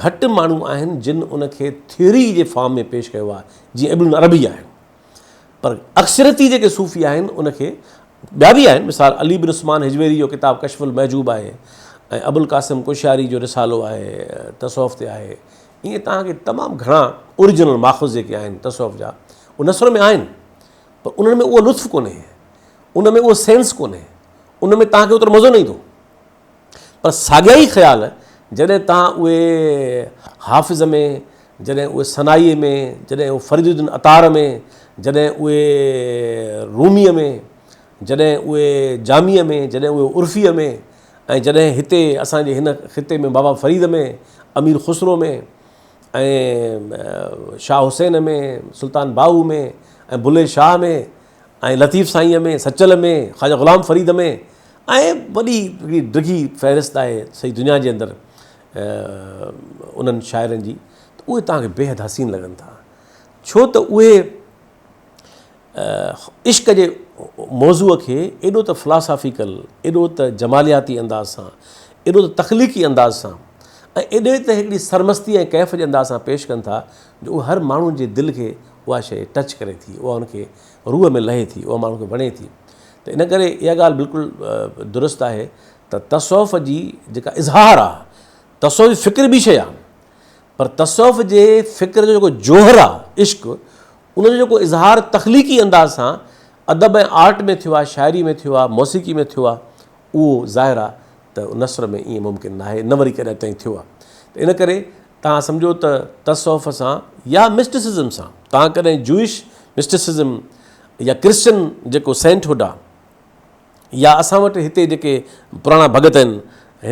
گهٽ ماڻهو آهن جن ان کي ٿيوري جي فارم ۾ پيش ڪيو آهي جيئن ابن العربي آهي پر اڪثريتي جيڪي صوفي آهن ان کي ٻيا به آهن مثال علي بن عثمان هجويري جو ڪتاب ڪشف المحجوب آهي ۽ ابوالقاسم ڪشاري جو رسالو آهي تصوف تي آهي ائين توهان کي تمام گهڻا اوريجنل ماخذ جيڪي آهن تصوف جا اهي نثر ۾ آهن پر انهن ۾ اهو لطف ڪونهي، ان ۾ اهو سينس ڪونهي، ان ۾ توهان کي اوترو مزو نه ايندو. پر ساڳيا ئي خيال جڏهن توهان اهي حافظ ۾، جڏهن اهي ثنائيء ۾، جڏهن اهي فريد الدين عطار ۾، جڏهن اهي روميء ۾، جڏهن اهي جاميء ۾، جڏهن اهي عرفيء ۾ ۽ جڏهن هتي اسان جي هن خطي ۾ بابا فريد ۾، امير خسرو ۾ ۽ شاهه حسين ۾، سلطان باهو ۾ ۽ بلهي شاهه ۾ ۽ لطيف سائينء ۾، سچل ۾، خواجه غلام فريد ۾ ۽ وڏي هڪڙي ڊگهي فهرست آهي سڄي دنيا جي اندر انهن شاعرن جي ته اهي توهان کي بيحد حسين لڳن ٿا ڇو ته اهي عشق جي موضوع کي ايڏو ته فلاسافيڪل، ايڏو ته جمالياتي انداز سان، ايڏو ته تخليقي انداز سان ۽ ايڏي ته هڪڙي سرمستي ۽ ڪيف جي انداز سان پيش ڪن ٿا جو اهو هر ماڻهو جي دل کي اها شيء ٽچ ڪري ٿي، اها ان کي روح ۾ لهي ٿي، اها ماڻهو کي وڻي ٿي. ته ان ڪري اها ڳالهه بلڪل درست آهي ته تصوف جي جيڪا اظهار آهي، تصوف جي فڪر ٻي شيء آهي پر تصوف جي فڪر جو جيڪو جوهر آهي عشق، ان جو جيڪو اظهار تخليقي انداز سان ادب ۽ آرٽ ۾ ٿيو آهي، شاعري ۾ ٿيو آهي، موسيقي ۾ ٿيو آهي، اهو ظاهر آهي ته نثر ۾ ائين ممڪن ناهي، نه وري ڪڏهن تائين ٿيو آهي. ته ان ڪري توهان سمجهو ته تصوف سان يا مسٽسزم سان، توهان ڪڏهن جوئش مسٽسزم يا ڪرسچن جيڪو سينٽ هوڊ آهي يا اسان وٽ هتي جيڪي پراڻا ڀڳت آهن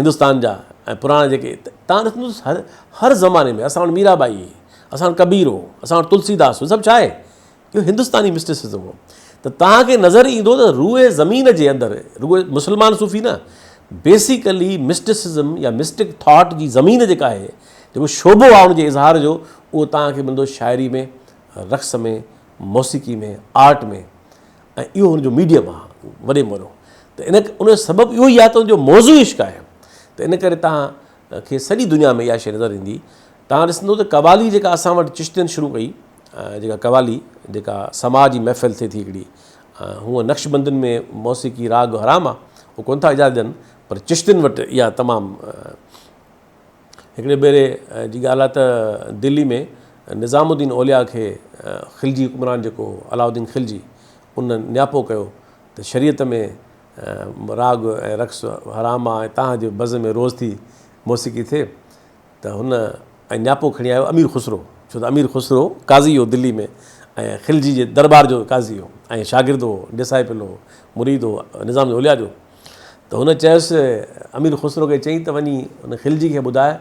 هندستان جا ۽ پراڻا جيڪي توهان ڏسندو هر هر زماني ۾ اسان وٽ ميرا ٻائي هئي، اسان وٽ ڪبير هو، اسان وٽ تلسي داس هو، سڀ ڇا آهي؟ اهو هندستاني مسٽسزم هو ته توهان کي نظر ايندو ته روء زمين جي اندر رڳو مسلمان صوفي نه بيسيڪلي مسٽسزم يا مسٽڪ ٿاٽ جي زمين جيڪا آهي جيڪو شعبو آهي ان جي اظهار جو اهو توهان کي ملندو شاعري ۾ رقص ۾ موسيقي ۾ آرٽ ۾ ۽ اهو هن جو ميڊيم آهي وڏي ۾ وڏو ته ان ان جو سبب اهو ئي آهي ته ان جو موضوع عشق آهي ته ان ڪري توهان کي سڄي دنيا ۾ اها شيء نظر ايندي. توهان ڏسندو ته قوالي جيڪا اسان وٽ چشتين شروع ڪئي جيڪا قوالي جيڪا سماع جي محفل ٿئي ٿي هڪڙي هونء نقشبندين ۾ موسيقي راڳ حرام آهي اهو ڪونه ٿا اجازت ڏين پر چشتين وٽ اها تمام هڪڙي ڀيري جي ڳالهه آهي ته دلي ۾ نظام الدين اولياء کي خلجي حڪمران جيڪو هو علاء الدين خلجي ان نياپو ڪيو ته شريعت ۾ راڳ ۽ رقص حرام آهي ۽ تهان جي بزم ۾ روز ٿي موسيقي ٿئي ته هن ۽ نياپو کڻي آيو امير خسرو، ڇو ته امير خسرو قاضي هو دلي ۾ ۽ خلجي جي درٻار جو قاضي هو ۽ شاگرد هو، ڊسائپل هو، مريد هو نظام اولياء جو. ته هن چيس امير خسرو کي چئين ته وڃي ان خلجي کي ٻڌاء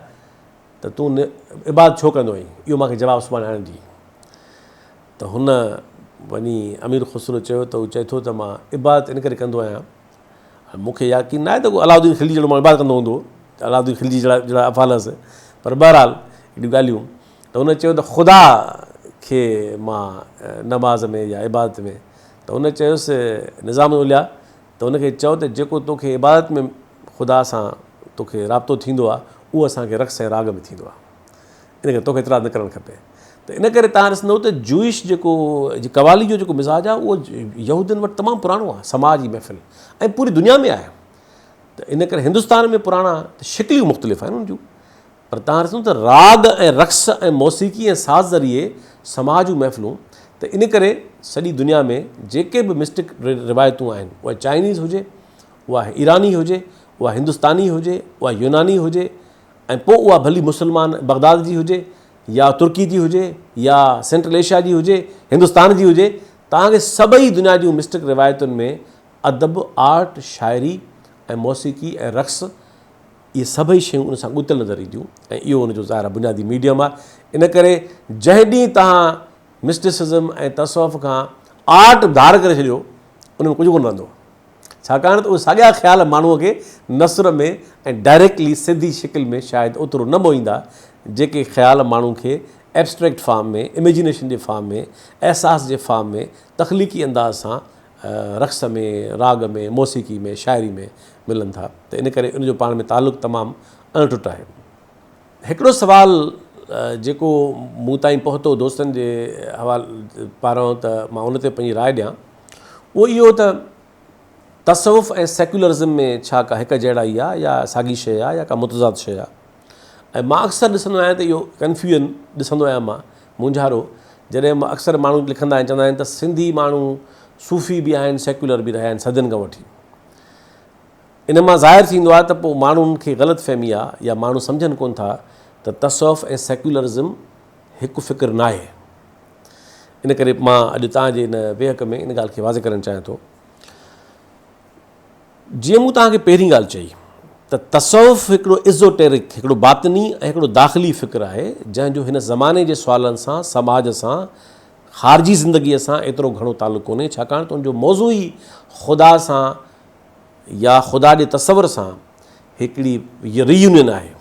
ته تون عبادت ڇو ڪندو آهين؟ اهو مان کي جواب سڀاڻي آڻي ڏي. ته هن وڃي امير خسرو چيو ته هو چئي ٿو ته مان عبادت ان ڪري ڪندو آهيان مون کي يقين ناهي ته ڪو علاؤ الدين خلجي جهڙو ماڻهو عبادت ڪندو هوندو، علاؤ الدين خلجي جهڙا جهڙا افعال هئس، پر بهرحال اهڙيون ڳالهيون ته هن چيو ته خدا کي مان نماز ۾ يا عبادت ۾ ته هن چيس نظام الاولياء ته هن کي چئو ته جيڪو توکي عبادت ۾ خدا سان توکي رابطو ٿيندو آهي اهو اسان کي رقص ۽ راڳ ۾ ٿيندو آهي. ان ڪري توکي اعتراض نه ڪرڻ کپي ته ان ڪري توهان ڏسندو ته جوئش جيڪو قوالي جو جيڪو مزاج آهي اهو يهودين وٽ تمام پراڻو آهي سماع جي محفل ۽ پوري دنيا ۾ آهي ته ان ڪري هندستان ۾ پراڻا ته شڪليون مختلف آهن ان جون پر توهان ڏسندو ته راڳ ۽ رقص ۽ موسيقي ۽ ساز ذريعي سماع جون محفلون ته ان ڪري سڄي دنيا ۾ جيڪي به مسٽڪ روايتون آهن اها چائنيز هجي اها ايراني هجي اها هندستاني هجي اها يوناني هجي ۽ پوء اها ڀلي مسلمان بغداد جي هجي يا ترڪي جي هجي يا سينٽرل ايشيا جي هجي، هندستان جي هجي، توهان کي سڀئي دنيا جون مسٽڪ روايتن ۾ ادب، آرٽ، شاعري ۽ موسيقي ۽ رقص اهي سڀئي شيون ان سان ڳتيل نظر اينديون ۽ اهو ان جو ظاهر آهي بنيادي ميڊيم آهي. ان ڪري جنهن ڏينهن توهان مسٽسزم ۽ تصوف کان آرٽ ڌار ڪري ڇڏيو ان ۾ ڪجهه ڪونه رهندو. ڇاڪاڻ ته اهي ساڳيا خيال ماڻهوء کي نثر ۾ ۽ ڊائريڪٽلي سڌي شڪل ۾ شايد اوترو نه موهيندا، جيڪي خيال ماڻهو کي ائبسٽريڪٽ فارم ۾، اميجينيشن جي فارم ۾، احساس جي فارم ۾، تخليقي انداز سان رقص ۾، راڳ ۾، موسيقي ۾، شاعري ۾ ملن ٿا ته ان ڪري ان جو پاڻ ۾ تعلق تمام اڻ ٽٽ آهي. هڪڙو سوال جيڪو مون تائين پهتو دوستن جي حوالي پاران ته مان ان تي پنهنجي راء ڏيان اهو اهو ته تصوف ۽ سيڪيولرزم ۾ ڇا ڪا هڪ جهڙائي آهي يا ساڳي شيء آهي يا ڪا متضاد شيء آهي؟ ۽ مان اڪثر ڏسندو آهيان ته اهو ڪنفيوزن ڏسندو آهيان مان مونجهارو جڏهن مان اڪثر ماڻهو لکندا آهن چوندا آهن ته سنڌي ماڻهو صوفي به آهن سيڪيولر به رهيا آهن صدين کان وٺي. ان مان ظاهر ٿيندو آهي ته پوء ماڻهن کي غلط فهمي آهي يا ماڻهو سمجهن ڪونه ٿا ته تصوف ۽ سيڪيولرزم هڪ فڪر ناهي. ان ڪري مان اڄ توهان جي ان ويهڪ ۾ ان ڳالهه کي واضح ڪرڻ چاهيان ٿو. جيئن مون توهان کي پهرين ڳالهه چئي ته تصوف هڪڙو Esoteric، هڪڙو باطني ۽ هڪڙو داخلي فڪر آهي، جنهن جو هن زماني جي سوالن سان، سماج سان، خارجي زندگيء سان ايترو گهڻو تعلق ڪونهي، ڇاڪاڻ ته ان جو موضوع ئي خدا سان يا خدا جي تصور سان هڪڙي Reunion آهي.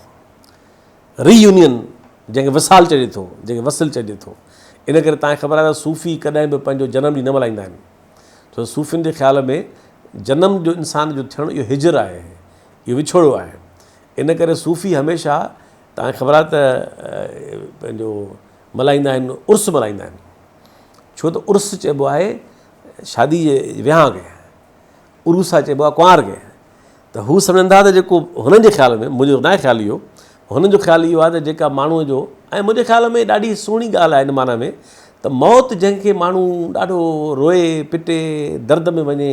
Reunion جنهن کي وصال چئجي ٿو، جنهن کي وصل چئجي ٿو. ان ڪري توهان کي خبر آهي ته صوفي ڪڏهن به پنهنجو جنم ڏينهن نه ملهائيندا آهن. ڇو ته صوفين جي خيال ۾ جنم جو انسان جو ٿيڻ اهو هجر آهي، اهو وڇوڙو آهي. ان ڪري صوفي هميشه توهان کي خبر آهي ته پنهنجو ملهائيندا آهن عرس ملهائيندا آهن. ڇو ته عرس چئبو آهي شادي جي وهانء کي، عروسه چئبو آهي ڪنوار کي. ته هو سمجهن ٿا ته جيڪو هنن جي خيال ۾ منهنجو ناهي خيال اهو، هنن جو خيال اهو آهي ته جيڪا ماڻهوء جو ۽ منهنجي خيال ۾ ڏاڍي سهڻي ڳالهه آهي ان معنيٰ ۾ ته موت جنهن کي ماڻهو ڏاڍو روئي پٽي درد ۾ وڃي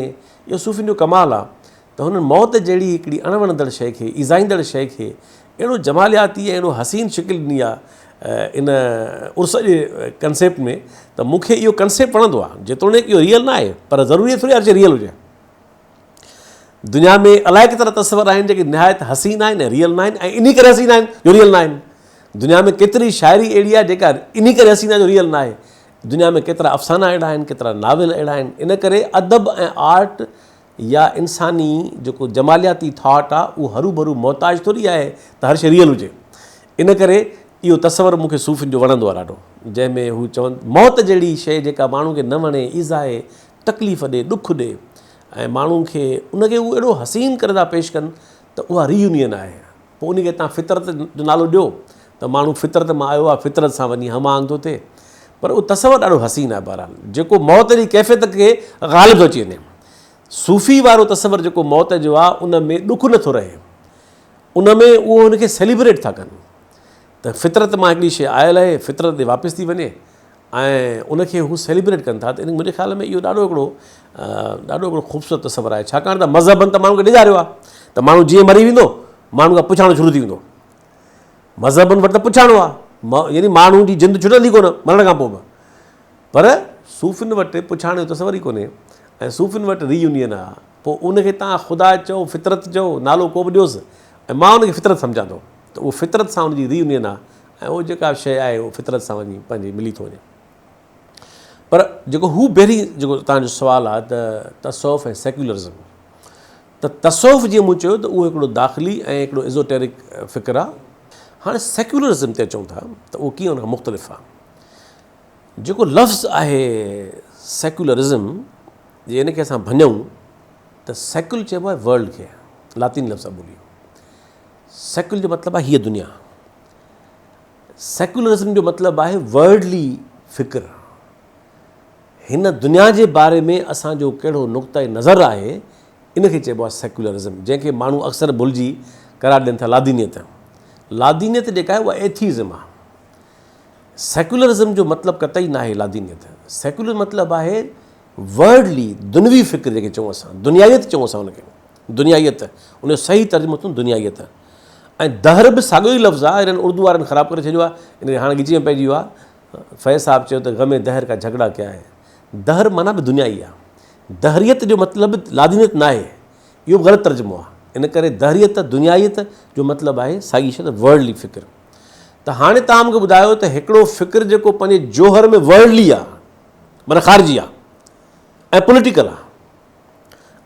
اهو صوفين جو ڪمال آهي ته هنن موت جهڙي هڪڙي اڻ وڻندڙ شيء کي ايذائيندڙ شيء کي اهڙو جمالياتي ۽ اهڙو حسين شڪل ڏني آهي ان عرس جي ڪنسيپٽ ۾ ته مون کي اهو ڪنسيپٽ وڻندو آهي جيتوڻيڪ اهو ريئل ناهي پر ضروري ٿوري آهي هر شيء ريئل هجي. دنيا ۾ الائي ڪيترا تصور آهن جيڪي نهايت حسين آهن ۽ ريئل ناهن ۽ انهي ڪري حسين آهن جو ريئل ناهن. دنيا ۾ ڪيتري شاعري اهڙي آهي جيڪا انهي ڪري حسين آهي جو ريئل ناهي. دنيا ۾ ڪيترا افسانا اهڙا آهن، ڪيترا ناول اهڙا آهن. ان ڪري ادب ۽ آرٽ يا انساني جيڪو جمالياتي ٿاٽ آهي اهو هروڀرو محتاج ٿوري آهي ته هر شيء ريئل هجي. ان ڪري اهو تصور مون کي صوفين جو وڻندو آهي ڏاڍو جنهن ۾ هو چون موت جهڙي شيء جيڪا ماڻهو کي نه وڻي، ايذائي، تڪليف ڏي، ڏک ڏي ۽ ماڻهو کي ان کي هو اهڙو حسين ڪري ٿا پيش ڪن ته اها رييونين آهي. پوء ان کي توهان فطرت جو نالو ڏيو ته ماڻهو فطرت مان آيو آهي، فطرت سان وڃي هم آهنگ ٿو ٿئي. پر اهو تصور ڏاڍو حسين آهي بهرحال جيڪو موت جي ڪيفيت کي غالب ٿو اچي وڃي. صوفي وارو تصور جيڪو موت جو آهي ان ۾ ڏک نه ٿو رهي. ان ۾ اهو ان کي سيليبريٽ ٿا ڪن ته فطرت مان هڪڙي شيء آيل آهي، فطرت ڏي واپس ٿي وڃي. ۽ ان کي هو سيليبريٽ ڪن ٿا ته ان منهنجي خيال ۾ اهو ڏاڍو هڪڙو ڏاڍو هڪڙو خوبصورت تصور آهي ڇاڪاڻ ته مذهبن ته ماڻهن کي ڊيڄاريو آهي ته ماڻهو جيئن مري ويندو ماڻهو کان پڇاڻو شروع ٿي ويندو مذهبن وٽ ته پڇاڻو آهي يعني ماڻهو جي جند ڇٽندي ڪونه مرڻ کان پوء به پر صوفين وٽ پڇاڻي جو تصور ئي ڪونهي ۽ صوفين وٽ رييونين آهي پوء ان کي تان خدا چئو فطرت چئو نالو ڪو به ڏيوس ۽ مان ان کي فطرت سمجهان ٿو ته اهو فطرت سان ان جي رييونين آهي ۽ اهو جيڪا به شيء آهي اهو فطرت سان وڃي پنهنجي ملي ٿو وڃي. پر جيڪو هو پهرين جيڪو توهان جو سوال آهي ته تصوف ۽ سيڪيولرزم ته تصوف جيئن مون چيو ته اهو هڪڙو داخلي ۽ هڪڙو ايزوٽيرڪ فڪر آهي. هاڻي سيڪيولرزم تي اچون ٿا ته اهو ڪيئن ان کان مختلف آهي. جيڪو لفظ آهي سيڪيولرزم جي ان کي اسان ڀڃون ته سيڪول چئبو آهي ورلڊ کي، لاطيني لفظ آهي ٻولي. سيڪول جو مطلب آهي هيء دنيا. سيڪولرزم جو مطلب آهي ورلڊلي فڪر. هن دنيا جي باري ۾ اسان جو ڪهڙو نقطه نظر آهي ان کي چئبو آهي سيڪولرزم جنهن کي ماڻهو اڪثر ڀلجي قرار ڏين ٿا لادينيت. لادينيت جيڪا آهي اها ايٿيزم آهي. سيڪولرزم جو مطلب قطعي ناهي لادينيت. سيڪولر مطلب آهي ورلڊلي دنوي فڪر جنهن کي چئون اسان دنيائيت چئون اسان ان کي دنيائيت ان جو صحيح ترجمو ٿيندو دنيائيت. ۽ دهر به ساڳيو ئي لفظ آهي، هنن اردو وارن خراب ڪري ڇڏيو آهي، ان ڪري هاڻ ڳچيء ۾ پئجي ويو آهي. فيض صاحب چيو ته غم دهر ڪا جهڳڙا ڪيا هي. دهر معنيٰ به دنيا ئي آهي. دهريت جو مطلب لادينيت ناهي. اهو به غلط ترجمو آهي. ان ڪري دهريت، دنيائيت، جو مطلب آهي ساڳي شيء ته ورلڊلي فڪر. ته هاڻي توهان مون کي ٻڌايو ته هڪڙو فڪر جيڪو پنهنجي جوهر ۾ ورلڊلي آهي معنيٰ خارجي آهي ۽ پوليٽيڪل آهي.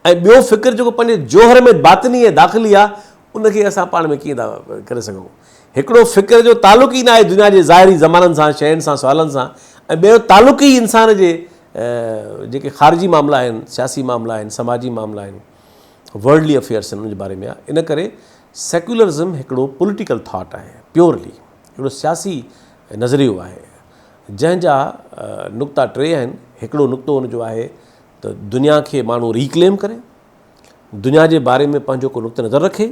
۽ ٻيو فڪر جيڪو پنهنجي جوهر ۾ باطني ۽ داخلي آهي ان کي اسان پاڻ ۾ ڪيئن ٿا ڪري سگهون. هڪڙو فڪر جو تعلق ئي ناهي دنيا جي ظاهري زمانن سان، شين سان، سوالن سان ۽ ٻيو تعلق ئي انسان جي جيڪي خارجي معاملا آهن، سياسي معاملا آهن، سماجي معاملا آهن، ورلڊلي افيئرس آهن ان جي باري ۾ آهي. ان ڪري سيڪيولرزم هڪڙو پوليٽيڪل ٿاٽ آهي، پيورلي هڪڙو سياسي نظريو آهي جنهن جا نقطا ٽي آهن، هڪڙو نقطو ان جو آهي ته دنيا کي ماڻهو ريڪليم ڪري، دنيا جي باري ۾ پنهنجو ڪو نقطه نظر رکي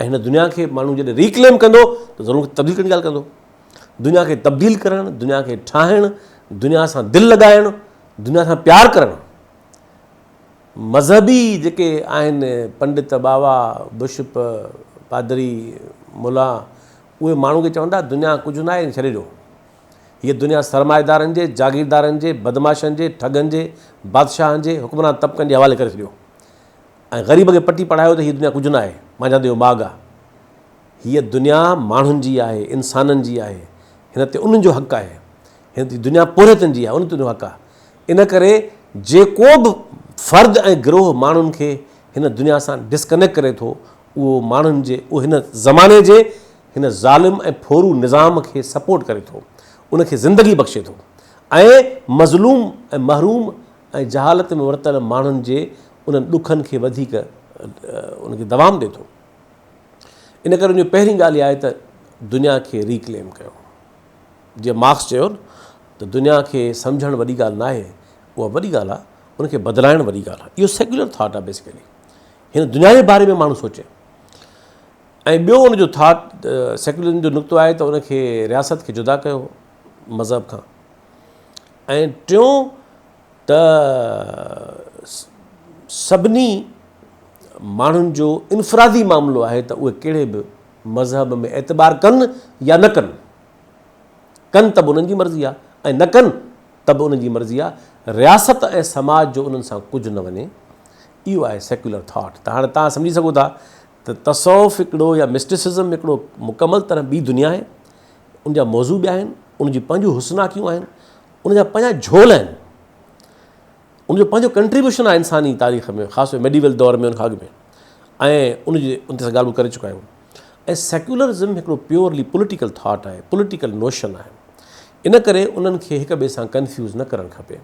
۽ هن دنيا کي ماڻهو جڏهن ريڪليم ڪندو ته ضرور تبديل ڪرڻ جي ڳالهه ڪندو. دنيا کي تبديل ڪرڻ، دنيا کي ٺاهڻ، دنيا سان دل لڳائڻ، دنيا سان پيار ڪرڻ. مذهبي جيڪي آهن پنڊت، ٻاوا، بشپ، پادري، ملا اهي ماڻهو کي چوندا دنيا ڪجهه ناهي ڇڏي ڏيو. هيء دنيا سرمائيدارن جي، جاگيردارن جي، بدمعاشن جي، ٺڳن جي، بادشاهن جي، حڪمران طبقن جي حوالي ڪري ڇڏيو. ۽ غريب کي پٽي پڙهايو ته هيء دنيا ڪجهه نه آهي، مانجهاندي جو ماڳ آهي. هيء دنيا ماڻهن جي آهي، انسانن جي آهي، هن تي انهن جو حق آهي. هن تي دنيا پورهيتن جي آهي، انهن تي جو حق آهي. ان ڪري جيڪو به فرد ۽ گروهه ماڻهن کي هن دنيا سان ڊسڪنيڪٽ ڪري ٿو، اهو ماڻهن جي، اهو هن زماني جي هن ظالم ۽ ڦورو نظام کي سپورٽ ڪري ٿو، ان کي زندگي بخشي ٿو ۽ مظلوم ۽ محروم ۽ جهالت ۾ ورتل ماڻهن جي انهن ڏکن کي وڌيڪ ان کي دوام ڏئي ٿو. ان ڪري ان جو پهرين ڳالهه اها آهي ته دنيا کي ريڪليم ڪيو. جيئن مارڪس چيو نه ته دنيا کي سمجهڻ وڏي ڳالهه ناهي، اها وڏي ڳالهه آهي، ان کي بدلائڻ وڏي ڳالهه آهي. اهو سيڪيولر ٿاٽ آهي بيسيڪلي. هن دنيا جي باري ۾ ماڻهو سوچي. ۽ ٻيو ان جو ٿاٽ سيڪيولرزم جو نقطو آهي ته ان کي رياست کي جدا ڪيو مذهب کان. ۽ ٽيون ته سڀني ماڻهن جو انفرادي معاملو آهي ته اهي ڪهڙي به مذهب ۾ اعتبار ڪن يا نه ڪن. ڪن ته به انهن جي مرضي آهي ۽ نه ڪن ته به انهن جي مرضي آهي. رياست ۽ سماج جو انهن سان ڪجهه نه وڃي. اهو آهي سيڪيولر ٿاٽ. ته هاڻي توهان سمجهي سگهو ٿا ته تصوف هڪڙو يا مسٽسزم هڪڙو مڪمل طرح ٻي دنيا آهي. ان جا موضوع ٻيا آهن، ان جون پنهنجون حسناڪيون آهن، ان جا پنهنجا جهول آهن، ان جو پنهنجو ڪنٽريبيوشن آهي انساني تاريخ ۾ خاص طور ميڊيول دور ۾ ان کان اڳ ۾ ۽ ان جي ان تي اسان ڳالهه ٻولهه ڪري چڪا آهيون ۽ سيڪيولرزم هڪڙو پيورلي پوليٽيڪل ٿاٽ آهي، پوليٽيڪل نوشن آهي، ان ڪري انهن کي هڪ ٻئي سان ڪنفيوز نه ڪرڻ کپي.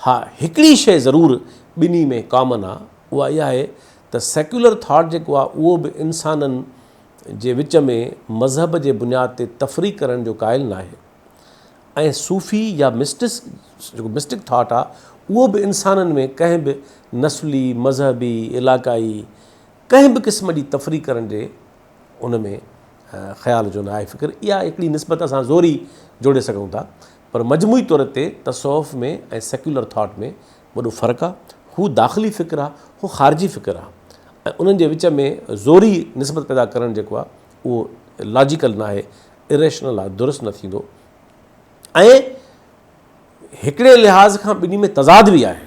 ها هڪڙي شيء ضرور ٻنهي ۾ ڪامن آهي اها اها آهي ته سيڪيولر ٿاٽ جيڪو آهي اهو به انسانن جي وچ ۾ مذهب جي بنياد تي تفريق ڪرڻ جو قائل ناهي ۽ صوفي يا مسٽس جيڪو مسٽڪ ٿاٽ آ اهو به انسانن ۾ ڪنهن به نسلي، مذهبي، علاقائي ڪنهن به قسم جي تفريق ڪرڻ جي ان ۾ خيال جو ناهي فڪر اها هڪڙي نسبت اسان زوري جوڙي سگهون ٿا پر مجموعي طور تي تصوف ۾ ۽ سيڪيولر ٿاٽ ۾ وڏو فرق آ هو داخلي فڪر آ هو خارجي فڪر آ ۽ انهن جي وچ ۾ زوري نسبت پيدا ڪرڻ جيڪو آ اهو لاجيڪل ناهي، Irrational آ، درست نه ٿيندو ۽ هڪڙي لحاظ کان ٻنهي ۾ تضاد به آهي.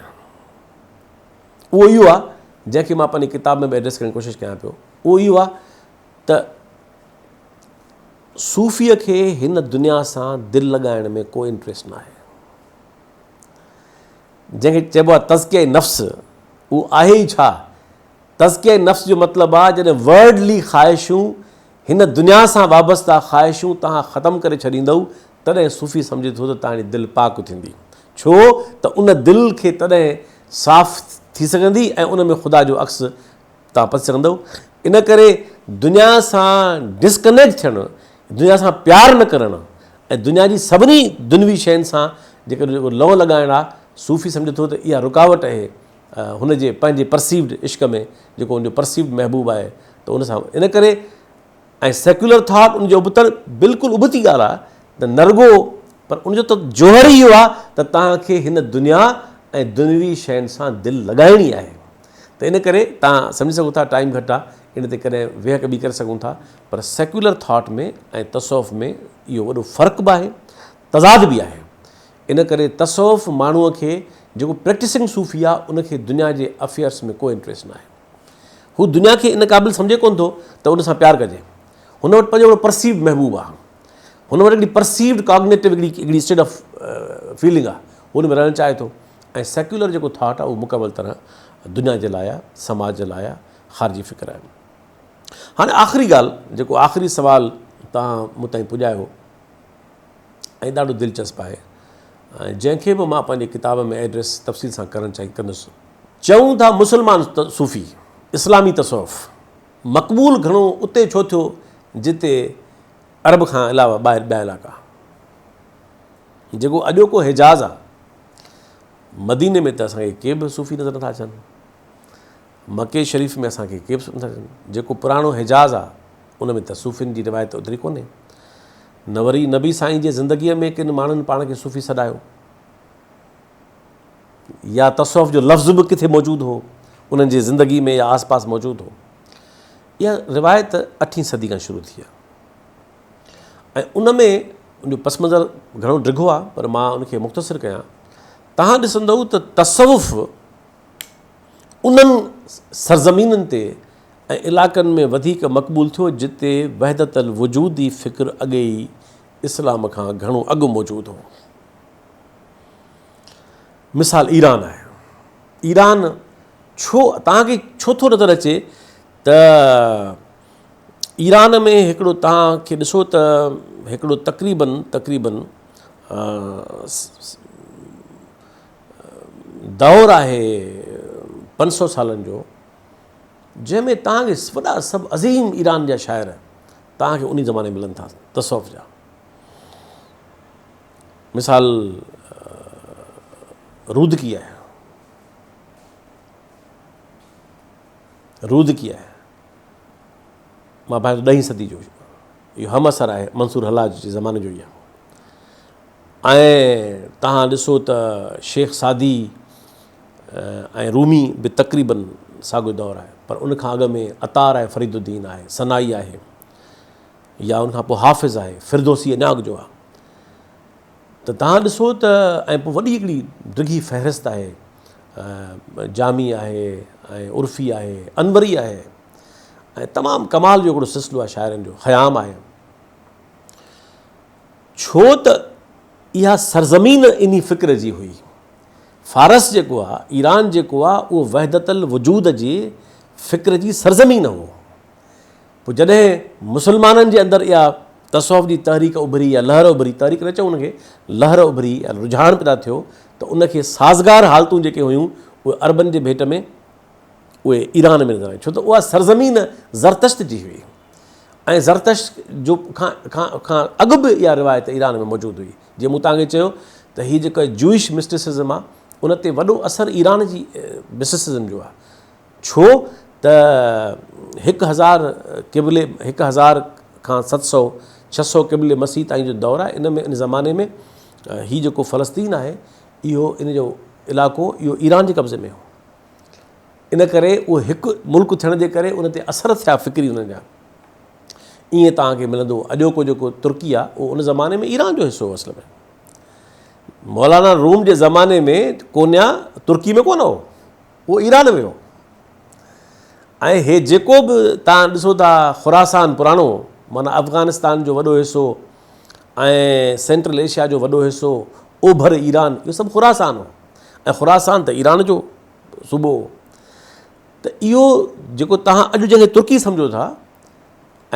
اهو اهو آ جنهن کي مان پنهنجي ڪتاب ۾ به ايڊريس ڪرڻ جي ڪوشش ڪيان پيو، اهو اهو آ ته صوفيء کي هن دنيا سان دل لڳائڻ ۾ ڪو انٽريسٽ ناهي. جنهن کي چئبو آهي تزڪيه نفس، اهو آهي ئي ڇا؟ تزڪيه نفس جو مطلب آهي جڏهن ورلڊلي خواهشون، هن دنيا سان وابسته خواهشون توهان ختم ڪري ڇڏيندؤ، تڏهن صوفي سمجهي ٿو ته توهان جي دل پاڪ ٿيندي. ڇو ته ان دل کي تڏهن صاف ٿي سگهندي ۽ ان ۾ خدا جو عڪس توهان پسي سگهندؤ. ان ڪري دنيا سان ڊسڪنيڪٽ ٿيڻ، دنيا سان پيار نه ڪرڻ ۽ دنيا جي سڀني دنوي شين سان جيڪڏهن جيڪو لئون لڳائڻ آ، صوفي سمجهي ٿو ته اها رڪاوٽ اهي هن جي پنهنجي پرسيوڊ عشق ۾ جيڪو هن جو پرسيوڊ محبوب آهي ته ان سان ان ڪري ۽ سيڪيولر ٿاٽ ان جي ابتڙ بلڪل ابتي ڳالهه آ ته نه رڳو پر ان جو ته جوهر ئي اهو آ ته توهان کي هن دنيا ۽ دنوي شين سان دل لڳائڻي آهي ته ان ڪري توهان سمجهي سگهو ٿا ٽائيم گهٽ آ ان تي ڪڏهن ويهڪ ٻي ڪري سگهون ٿا پر سيڪيولر ٿاٽ ۾ ۽ تصوف ۾ اهو وڏو فرق به آهي تضاد به آهي ان ڪري تصوف ماڻهوء کي جيڪو پريڪٽسنگ صوفي آ ان کي دنيا جي افيئرس ۾ ڪو انٽريسٽ ناهي هو دنيا کي ان قابل سمجهي ڪونه ٿو ته ان سان پيار ڪجي. هن وٽ پنهنجو هڪڙو پرسيوڊ محبوب آهي. هن وٽ هڪڙي پرسيوڊ ڪاگنيٽو هڪڙي هڪڙي اسٽيٽ آف فيلنگ آهي. هو ان ۾ رهڻ چاهي ٿو ۽ سيڪيولر جيڪو ٿاٽ آهي اهو مڪمل طرح دنيا جي لاء آهي، سماج جي لاء آهي، خارجي فڪر آهي. هاڻي آخري ڳالهه جيڪو آخري سوال توهان مون تائين پڄايو ۽ ڏاڍو دلچسپ آهي ۽ جنهن کي به مان پنهنجي ڪتاب ۾ ايڊريس تفصيل سان ڪرڻ چاهي ڪندس. چئون ٿا مسلمان صوفي، اسلامي تصوف، مقبول گهڻو اتي ڇو ٿيو جتي عرب کان علاوه ٻاهر ٻيا علائقا جيڪو اڄوڪو حجاز آ، مديني ۾ ته اسان کي ڪي به صوفي نظر نٿا اچن. مڪي شريف ۾ اسان کي ڪي به نٿا اچن. جيڪو پراڻو حجاز آ ان ۾ ته صوفين جي روايت اوتري ڪونهي. نه وري نبي سائين جي زندگيء ۾ ڪن ماڻهن پاڻ کي صوفي سڏايو يا تصوف جو لفظ به ڪٿي موجود هو انهن جي زندگي ۾ يا آس پاس موجود هو. اها روايت اٺين صدي کان شروع ٿي آ ۽ ان ۾ ان جو پس منظر گهڻو ڊگهو آ پر مان ان کي مختصر ڪيان. توهان ڏسندؤ ته تصوف انهن سرزمينن تي ۽ علائقن ۾ وڌيڪ مقبول ٿيو جتي وحدت الوجودي فڪر اڳي ئي اسلام کان گهڻو اڳ موجود هو. مثال ايران آهي. ايران ڇو توهان کي ڇو ٿو نظر اچي ته ايران ۾ هڪڙو توهان کي ڏسو ته هڪڙو تقريبن تقريبن دور آهي 500 سالن جو جنهن ۾ توهان کي وڏا سڀ عظيم ايران جا شاعر توهان کي انهي زماني ملن ٿا تصوف جا مثال رودڪي آهي رودڪي آهي مان ڀانئان ٿو ڏهين صدي جو اهو هم عصر آهي منصور حلاج جي زماني جو ئي آهي ۽ توهان ڏسو ته شيخ سعدي ۽ رومي به تقريباً ساڳيو دور آهي پر ان کان اڳ ۾ عطار آهي فريد الدين آهي ثنائي آهي يا ان کان پوء حافظ آهي فردوسي اڃا اڳ جو آهي ته توهان ڏسو ته ۽ پوء وڏي هڪڙي ڊگهي فهرست آهي جامي آهي ۽ عرفي آهي انوري آهي ۽ تمام ڪمال جو هڪڙو سلسلو آهي شاعرن جو خيام آهي ڇو ته اها سرزمين انهي فڪر جي هئي. فارس جيڪو آ، ايران جيڪو آ، اهو وحدت الوجود جي فڪر جي سرزمين هو. پوء جڏهن مسلمانن جي اندر اها تصوف جي تحريڪ اڀري يا لهر اڀري، تحريڪ نه چئون ان کي، لهر اڀري يا رجحان پيدا ٿيو ته ان کي سازگار حالتون جيڪي هيون اهي عربن جي ڀيٽ ۾ اهي ايران ۾ نظر آيون ڇو ته اها سرزمين زرتشت جي هئي. ۽ زرتشت جو کان کان کان اڳ به اها روايت ايران ۾ موجود هئي. جيئن مون توهان کي چيو ته هي جيڪا جوئش مسٽسزم آهي ان تي وڏو اثر ايران جي مسٽسزم جو آهي. ڇو ته هڪ هزار قبل 1000 کان 700 600 قبل مسيح تائين جو دور آهي ان ۾ ان زماني ۾ هي جيڪو فلسطين آهي اهو ان جو علائقو اهو ايران جي قبضي ۾ هو. ان ڪري اهو هڪ ملڪ ٿيڻ جي ڪري ان تي اثر ٿيا فڪري انهن جا. ائين توهان کي ملندو اڄوڪو جيڪو ترڪي آهي اهو ان زماني ۾ ايران جو حصو هو اصل ۾. مولانا روم جي زماني ۾ ڪونيا ترڪي ۾ ڪونه هو اهو ايران ۾ هو. ۽ هي جيڪو به توهان ڏسو ٿا خراسان پراڻو معنيٰ افغانستان جو وڏو حصو ۽ سينٽرل ايشيا جو وڏو حصو اوڀر ايران اهو سڀ خراسان هو ۽ خراسان ته ايران جو صوبو هو ته اهو جيڪو توهان اڄ جنهن کي ترڪي سمجهو ٿا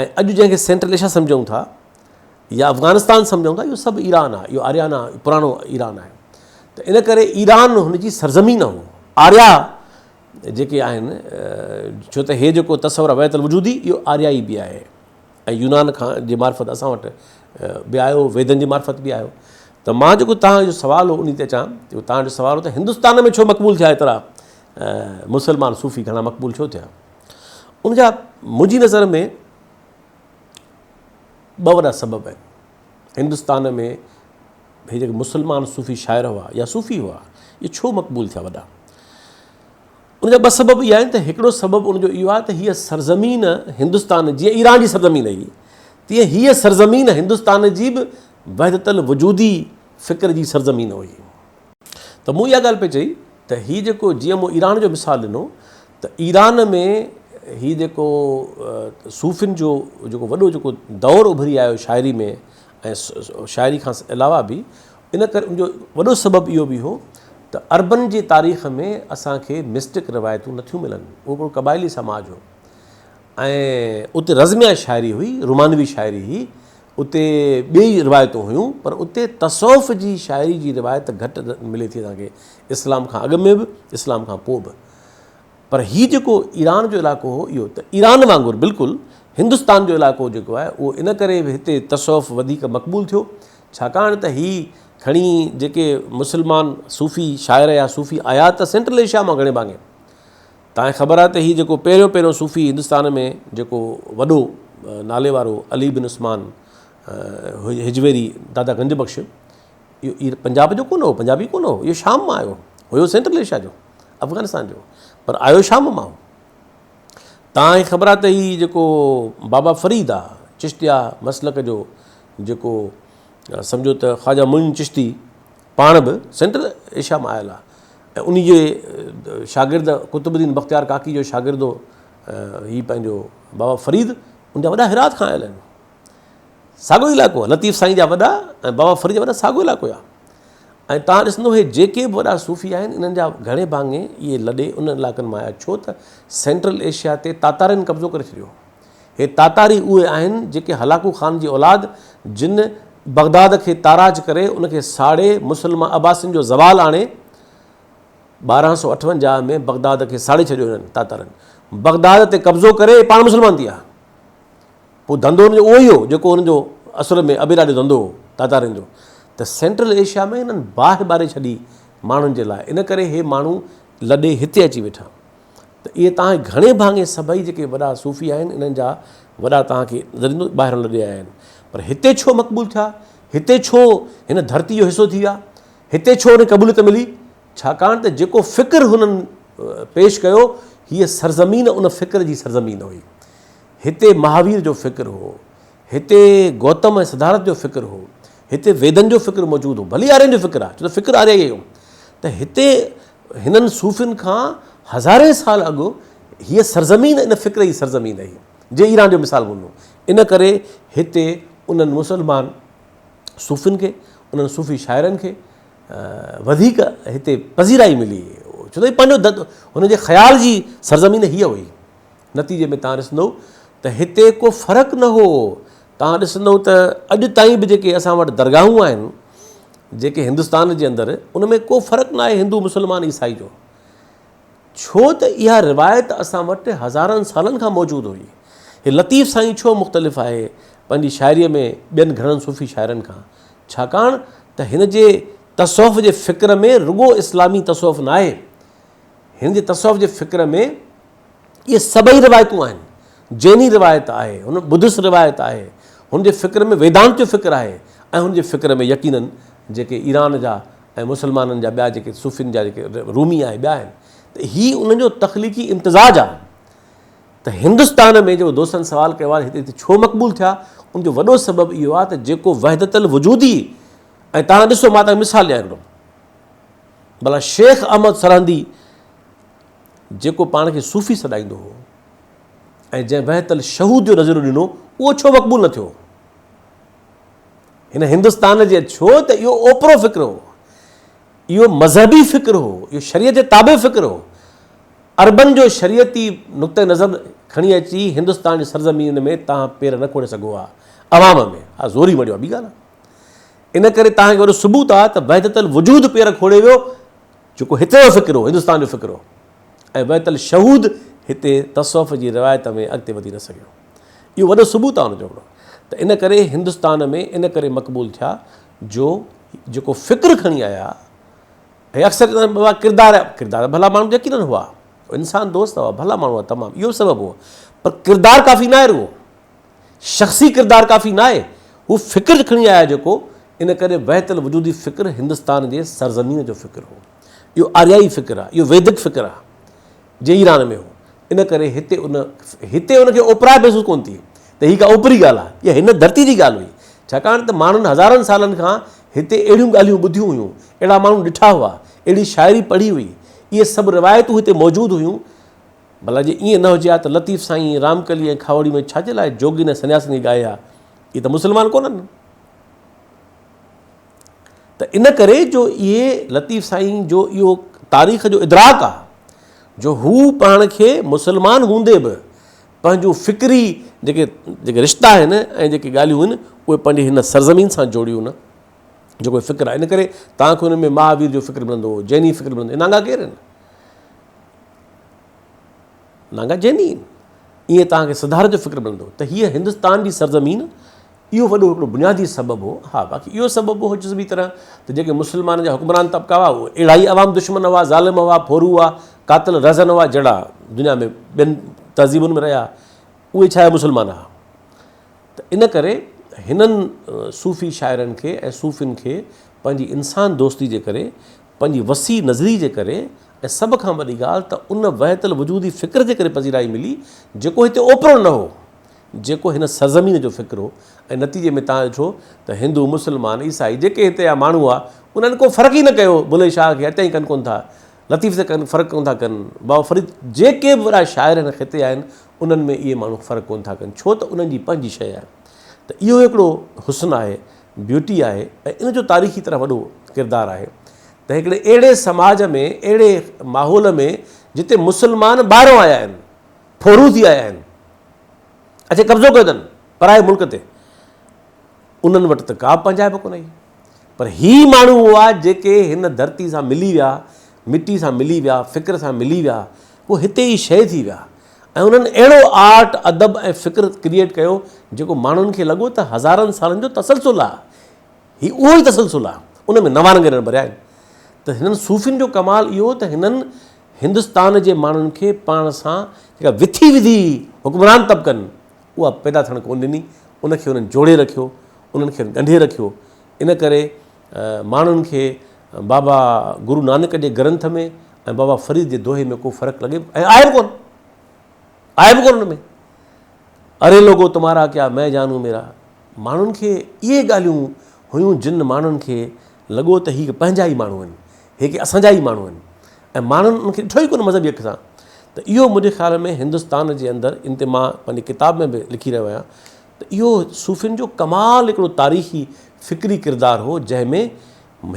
۽ اڄ جنهن کي سينٽرل ايشيا سمجهون ٿا يا افغانستان سمجهون ٿا اهو سڀ ايران آهي اهو آريانا پراڻو ايران آهي ته ان ڪري ايران هن جي سرزمين هو آريا جيڪي آهن ڇو ته هي جيڪو تصور آهي وحدت الوجودي اهو آريائي به آهي ۽ يونان کان جي معرفت اسان وٽ به آيو ويدن جي معرفت به آيو ته مان جيڪو توهان جو سوال هو ان تي اچان جيڪو توهان جو سوال هو ته هندستان ۾ ڇو مقبول ٿيا ايترا مسلمان صوفي گهڻا مقبول ڇو ٿيا ان جا منهنجي نظر ۾ ٻه وڏا سبب آهن هندستان ۾ هي جيڪي مسلمان صوفي شاعر هئا يا صوفي هئا اهي ڇو مقبول ٿيا وڏا ان جا ٻه سبب اهي آهن ته هڪڙو سبب ان جو اهو آهي ته هيء سرزمين هندستان جيئن ايران جي سرزمين هئي تيئن هيء سرزمين هندستان جي به وحدت الوجودي فڪر جي سرزمين هئي. ته مون اها ڳالهه پئي چئي ته هي جيڪو جيئن مون ايران جو مثال ڏنو ته ايران ۾ هي جيڪو صوفين جو جيڪو وڏو جيڪو دور اڀري آيو شاعري ۾ ۽ شاعري کان علاوه به ان ڪري ان جو وڏو سبب اهو به هو ته عربن جي تاريخ ۾ اسان کي مسٽڪ روايتون نٿيون ملن. اهو هڪڙو قبائلي سماج هو ۽ اتي رزميه شاعري هئي، رومانوي شاعري هئي، اتي ٻيئي روايتون هيون پر اتي تصوف جي شاعري جي روايت گهٽ ملي ٿي اسان کي اسلام کان اڳ ۾ به اسلام کان پوء به. پر هي جيڪو ايران جو علائقو هو اهو ته ايران وانگر بلڪل هندستان جو علائقو جيڪو آهي اهو ان ڪري به هتي تصوف وڌيڪ مقبول ٿيو ڇاڪاڻ ته هي کڻي جيڪي مسلمان صوفي شاعر يا صوفي آيا ته سينٽرل ايشيا مان گهڻي ڀاڱي توهان کي خبر آهي ته هي جيڪو پهريون پهريون صوفي هندستان ۾ جيڪو وڏو نالي وارو علي بن عثمان هجويري دادا گنج بخش اهو پنجاب جو ڪونه هو، پنجابي ڪونه هو، اهو شام مان آيو هو، هيو سينٽرل ايشيا جو، افغانستان جو، پر آيو شام مان هو. توهان کي خبر آهي ته هي جيڪو بابا فريد آ چشتيا مسلڪ جو جيڪو سمجهو ته خواجه معين چشتي پاڻ به سينٽرل ايشيا مان آيل آ ۽ انهي جي شاگرد قطب الدين بختيار ڪاڪي جو شاگرد هو هي پنهنجو بابا فريد ان جا وڏا هرات کان آيل آهن. ساڳيو علائقو آهي لطيف سائين جا وڏا ۽ بابا فريد جا وڏا ساڳيو علائقو آهي ۽ تان ڏسندو هي جيڪي به وڏا صوفي آهن انهن جا گهڻي ڀاڱي اهي لڏي انهن علائقن مان آيا ڇو ته سينٽرل ايشيا تي تاتارين قبضو ڪري ڇڏيو هي تاتاري اهي آهن جيڪي هلاڪو خان جي اولاد جن بغداد کي تاراج ڪري ان کي ساڙي مسلمان عباسين جو زوال آڻي 1258 ۾ بغداد کي ساڙي ڇڏيو هنن تاتارن بغداد تي قبضو ڪري پاڻ مسلمان ٿي ويا پوء ڌنڌو هن جو اهو ئي هو جيڪو هن جو اصل ۾ ابي ڏاڏي جو ڌنڌو هو تاتارين جو ته سينٽرل ايشيا ۾ هنن باهه ٻاري ڇڏي ماڻهن جي لاء ان ڪري هي ماڻهو لڏي هتي اچي ويٺا ته اهي توهان کي گهڻي ڀاڱي سڀئي جيڪي وڏا صوفي آهن انهن جا وڏا توهان کي نظر ايندو ٻاهران لڏي آيا آهن پر هتي ڇو مقبول ٿيا هتي ڇو هن ڌرتي جو حصو ٿي ويا هتي ڇو هن قبوليت ملي ڇاڪاڻ ته جيڪو فڪر هنن پيش ڪيو هيء سرزمين ان فڪر جي سرزمين هئي هتي مهاوير جو فڪر هو، هتي گوتم ۽ سڌارٿ جو فڪر هو، هتي ويدن جو فڪر موجود هو، ڀلي آرين جو فڪر آهي، ڇو ته فڪر آريائي هو، ته هتي هنن صوفين کان هزارين سال اڳ هيء سرزمين ان فڪر جي سرزمين هئي، جي ايران جو مثال ڏنو، ان ڪري هتي انهن مسلمان صوفين کي، انهن صوفي شاعرن کي وڌيڪ هتي پذيرائي ملي، ڇو ته هي پنهنجو هن جي خيال جي سرزمين هيء هئي. نتيجي ۾ توهان ڏسندؤ ته هتي ڪو فرق نه هو. توهان ڏسندؤ ته اڄ تائين به جيڪي اسان وٽ درگاهون آهن جيڪي هندستان جي اندر ان ۾ ڪو فرق نه آهي هندو مسلمان عيسائي جو ڇو ته اها روايت اسان وٽ هزارن سالن کان موجود هئي. هي لطيف سائين ڇو مختلف آهي پنهنجي شاعريء ۾ ٻين گهڻن صوفي شاعرن کان ڇاڪاڻ ته هن جي تصوف جي فڪر ۾ رڳو اسلامي تصوف ناهي هن جي تصوف جي فڪر ۾ اهي سڀئي روايتون آهن. جيني روايت آهي، هن ٻڌس روايت آهي، هن جي فڪر ۾ ويدانت جو فڪر آهي ۽ هن جي فڪر ۾ يقيناً جيڪي ايران جا ۽ مسلمانن جا ٻيا جيڪي صوفين جا جيڪي رومي آهي ٻيا آهن ته هي انهن جو تخليقي امتزاج آهي ته هندستان ۾ جيڪو دوستن سوال ڪيو آهي هتي هتي ڇو مقبول ٿيا ان جو وڏو سبب اهو آهي ته جيڪو وحدت الوجودي ۽ توهان ڏسو مان توهان کي مثال ڏيان هڪڙو ڀلا شيخ احمد سرهندي جيڪو پاڻ کي صوفي سڏائيندو هو ۽ جنهن وحدت الشهود جو نظريو ڏنو اهو ڇو مقبول نه ٿيو؟ هن هندستان جي ڇو ته اهو اوپرو فڪر هو، اهو مذهبي فڪر هو، اهو شريعت جي تابع فڪر هو. عربن جو شريعتي نقطه نظر کڻي اچي هندستان جي سرزمين ۾ تان پير نه کوڙي سگهو ها عوام ۾ ها زوري مڙيو ها ٻي ڳالهه ان ڪري تان کي وڏو ثبوت آ ته وحدت الوجود پير کوڙي ويو جيڪو هتي جو فڪر هو، هندستان جو فڪر هو ۽ وحدت الشهود هتي تصوف جي روايت ۾ اڳتي وڌي نه سگهيو. اهو وڏو ثبوت آهي ان جو هڪڙو ته ان ڪري هندستان ۾ ان ڪري مقبول ٿيا جو جيڪو فڪر کڻي آيا ۽ اڪثر چوندا آهن بابا ڪردار ڪردار ڀلا ماڻهو يقينن هئا انسان دوست هئا ڀلا ماڻهو هئا تمام اهو سبب هو پر ڪردار ڪافي نه آهي رڳو شخصي ڪردار ڪافي ناهي، هو فڪر کڻي آيا جيڪو، ان ڪري وحدت الوجودي فڪر هندستان جي سرزمين جو فڪر هو. اهو آريائي فڪر آهي، اهو ويدڪ فڪر آهي، جي ايران ۾ هو. ان ڪري هتي ان هتي ان کي اوپرائپ محسوس ڪونه ٿي ته هي ڪا اوپري ڳالهه آهي، اها هن ڌرتي جي ڳالهه هئي. ڇاڪاڻ ته ماڻهن هزارن سالن کان هتي اهڙيون ڳالهيون ٻڌيون هيون، اهڙا ماڻهو ڏٺا هئا، اهڙي شاعري پڙهي هئي، اهي سڀ روايتون هتي موجود هيون. ڀلا جي ائين نه هجي ها ته لطيف سائين رامڪلي ۽ کاهوڙي ۾ ڇا جي لاء جوڳين ۽ سنياسين کي ڳائي ها؟ اهي ته مسلمان ڪونهن. ته ان ڪري جو اهي لطيف سائين جو اهو تاريخ جو ادراڪ آ جو هو پاڻ کي مسلمان هوندي به پنهنجون فڪري جيڪي جيڪي رشتا آهن ۽ جيڪي ڳالهيون آهن اهي پنهنجي هن سرزمين سان جوڙيون نه جيڪو فڪر آهي ان ڪري توهان کي ان ۾ مهاوير جو فڪر ملندو جيني فڪر ملندو نانگا ڪير آهن؟ نانگا جيني آهن. ائين توهان کي سڌار جو فڪر ملندو ته هيء هندستان جي سرزمين اهو وڏو هڪڙو بنيادي سبب هو. ها باقي اهو سبب به هو جزوي طرح ته جيڪي مسلمانن جا حڪمران طبقا هئا اهي اهڙا ئي عوام دشمن هئا، ظالم هئا، ڦورو هئا، قاتل رهزن هئا جهڙا دنيا ۾ ٻين تهذيبن ۾ رهيا اهي ڇا مسلمان هئا. ته ان ڪري هنن صوفي شاعرن کي ۽ صوفين کي پنهنجي انسان دوستي جي ڪري، پنهنجي وسيع نظري جي ڪري ۽ سڀ کان وڏي ڳالهه ته ان وحدت الوجودي فڪر جي ڪري پذيرائي ملي جيڪو هتي اوپرو نه هو، جيڪو هن سرزمين جو فڪر هو ۽ نتيجي ۾ توهان ڏٺو ته هندو، مسلمان، عيسائي جيڪي هتي جا ماڻهو هئا انهن ڪو فرق ئي نه ڪيو بلهي شاهه کي اڄ تائين ڪن ڪونه ٿا، لطيف تي ڪن فرق ڪونه ٿا ڪن، بابا فريد جيڪي به وڏا شاعر هن خطي جا آهن انهن ۾ اهي ماڻهو فرق ڪونه ٿا ڪن ڇو ته انهن جي پنهنجي شيء آهي ته اهو هڪڙو حسن آهي، بيوٽي آهي ۽ ان جو تاريخي طرح وڏو ڪردار آهي ته هڪڙي اهڙي سماج ۾ اهڙي ماحول ۾ جتي مسلمان ٻاهرون آيا آهن، ڦورو ٿي آيا آهن، اچي قبضو ڪيو اٿن پرائي ملڪ تي، انهن وٽ ته ڪا به پنهنجائپ ڪونه هئي پر هي ماڻهو هئا جيڪي هن ڌرتي سان ملي ويا، مٽي سان ملي ويا، فڪر سان ملي ويا، هو هتي ئي شيء ٿي ويا ۽ انهن اهڙو آرٽ، ادب ۽ فڪر ڪريئيٽ ڪيو جيڪو ماڻهن کي لڳو ته هزارن سالن جو تسلسل آهي. هي اهو ئي تسلسل آهي. ان ۾ نوان رنگ هنن ڀريا آهن. ته هنن صوفين جو ڪمال اهو ته هنن هندستان جي ماڻهن کي پاڻ سان جيڪا وٿي وڌي حڪمران طبقن اها پيدا ٿيڻ ڪونه ڏني، ان کي انهن جوڙي رکيو، انهن کي ڳنڍي رکيو. ان ڪري ماڻهن کي بابا گرو نانڪ جي گرنٿ ۾ ۽ بابا فريد جي دوهي ۾ ڪو فرق لڳي به ۽ آهي به ڪونه، آهي به ڪونه ان ۾. اري لوگو تمهارا ڪيا مين جانون ميرا. ماڻهن کي اهي ڳالهيون هيون جن ماڻهن کي لڳو ته هي پنهنجا ئي ماڻهو آهن، هي ڪي اسان جا ئي ماڻهو آهن ۽ ماڻهن ان کي ڏٺو ئي ڪونه مذهبي اک سان. ته اهو منهنجي خيال ۾ هندستان جي اندر ان تي مان پنهنجي ڪتاب ۾ به لکي رهيو آهيان ته اهو صوفين جو ڪمال هڪڙو تاريخي فڪري ڪردار هو جنهن ۾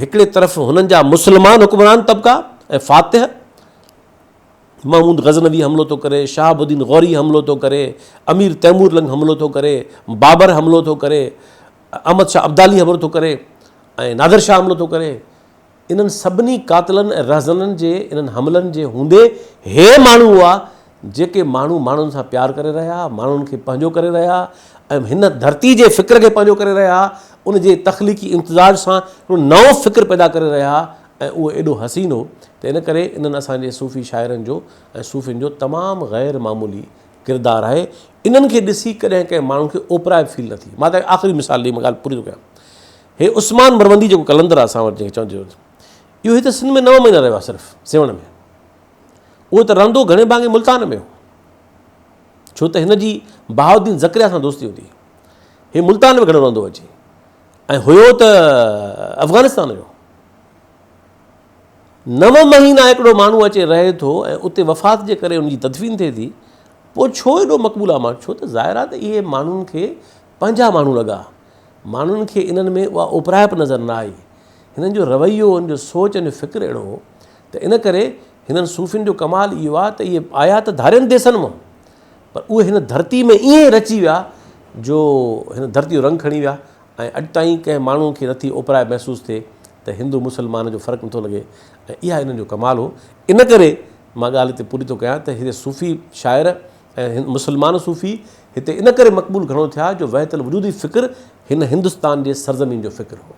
هڪڙي طرف هنن جا مسلمان حڪمران طبقا ۽ فاتح محمود غزنوي حملو ٿو ڪري، شهاب الدين غوري حملو ٿو ڪري، امير تيمور لنگ حملو ٿو ڪري، بابر حملو ٿو ڪري، احمد شاهه ابدالي حملو ٿو ڪري ۽ نادر شاهه حملو ٿو ڪري. انهن سڀني قاتلن ۽ رهزنن جي انهن حملن جي هوندي هي ماڻهو هئا جيڪي ماڻهو ماڻهن سان پيار ڪري رهيا، ماڻهن کي پنهنجو ڪري رهيا ۽ هن ڌرتي جي فڪر کي پنهنجو ڪري رهيا، ان جي تخليقي امتزاج سان هڪڙو نئون فڪر پيدا ڪري رهيا ۽ اهو ايڏو حسين هو ته ان ڪري انهن اسان جي صوفي شاعرن جو ۽ صوفين جو تمام غير معمولي ڪردار آهي. انهن کي ڏسي ڪڏهن ڪنهن ماڻهو کي اوپرائپ فيل نه ٿي. مان توهان کي آخري مثال ڏئي مان ڳالهه پوري ٿو ڪيان. هي عثمان مروندي جيڪو قلندر آهي اسان وٽ جنهن کي چون ٿيو اهو هتي سنڌ ۾ نو مهينا رهيو آهي صرف سيوهڻ ۾. اهو ته رهندو گهڻي ڀاڱي ملتان ۾ هو. ڇو ته هن جي بهاء الدين زڪريا سان دوستي هوندي هئي. هي ملتان ۾ گهڻو رهندو هو اچي ۽ هيو ته افغانستان جو. نو مهينا هڪڙو ماڻهو اچي رهي ٿو ۽ اتي وفات جي ڪري ان جي تدفين ٿئي ٿي، پوء ڇو ايڏو مقبول آهي ماڻهو؟ ڇو ته ظاهر آهي ته اهي ماڻهن کي پنهنجا ماڻهو لڳا. ماڻهن کي انهن ۾ اها اوپرائپ نظر نه آئي. هنن جو رويو، هنن جو سوچ، هنن جو فڪر اهڙو هو ته ان ڪري هنن صوفين جو ڪمال اهو آهي ته اهي آيا ته ڌارين ديسن مان پر اهي هن ڌرتي ۾ ائين رچي ويا جو هن ڌرتي جو رنگ کڻي ويا ۽ اڄ تائين ڪنهن ماڻهو کي نٿي اوپرائپ محسوس ٿئي ته هندو مسلمان جو فرق نٿو لڳي ۽ اها انهن جو ڪمال هو. ان ڪري مان ڳالهه هتي پوري ٿو ڪيان ته هتي صوفي شاعر ۽ مسلمان صوفي هتي ان ڪري مقبول گهڻو ٿيا جو وحدت الوجودي فڪر هن هندستان جي سرزمين جو فڪر هو.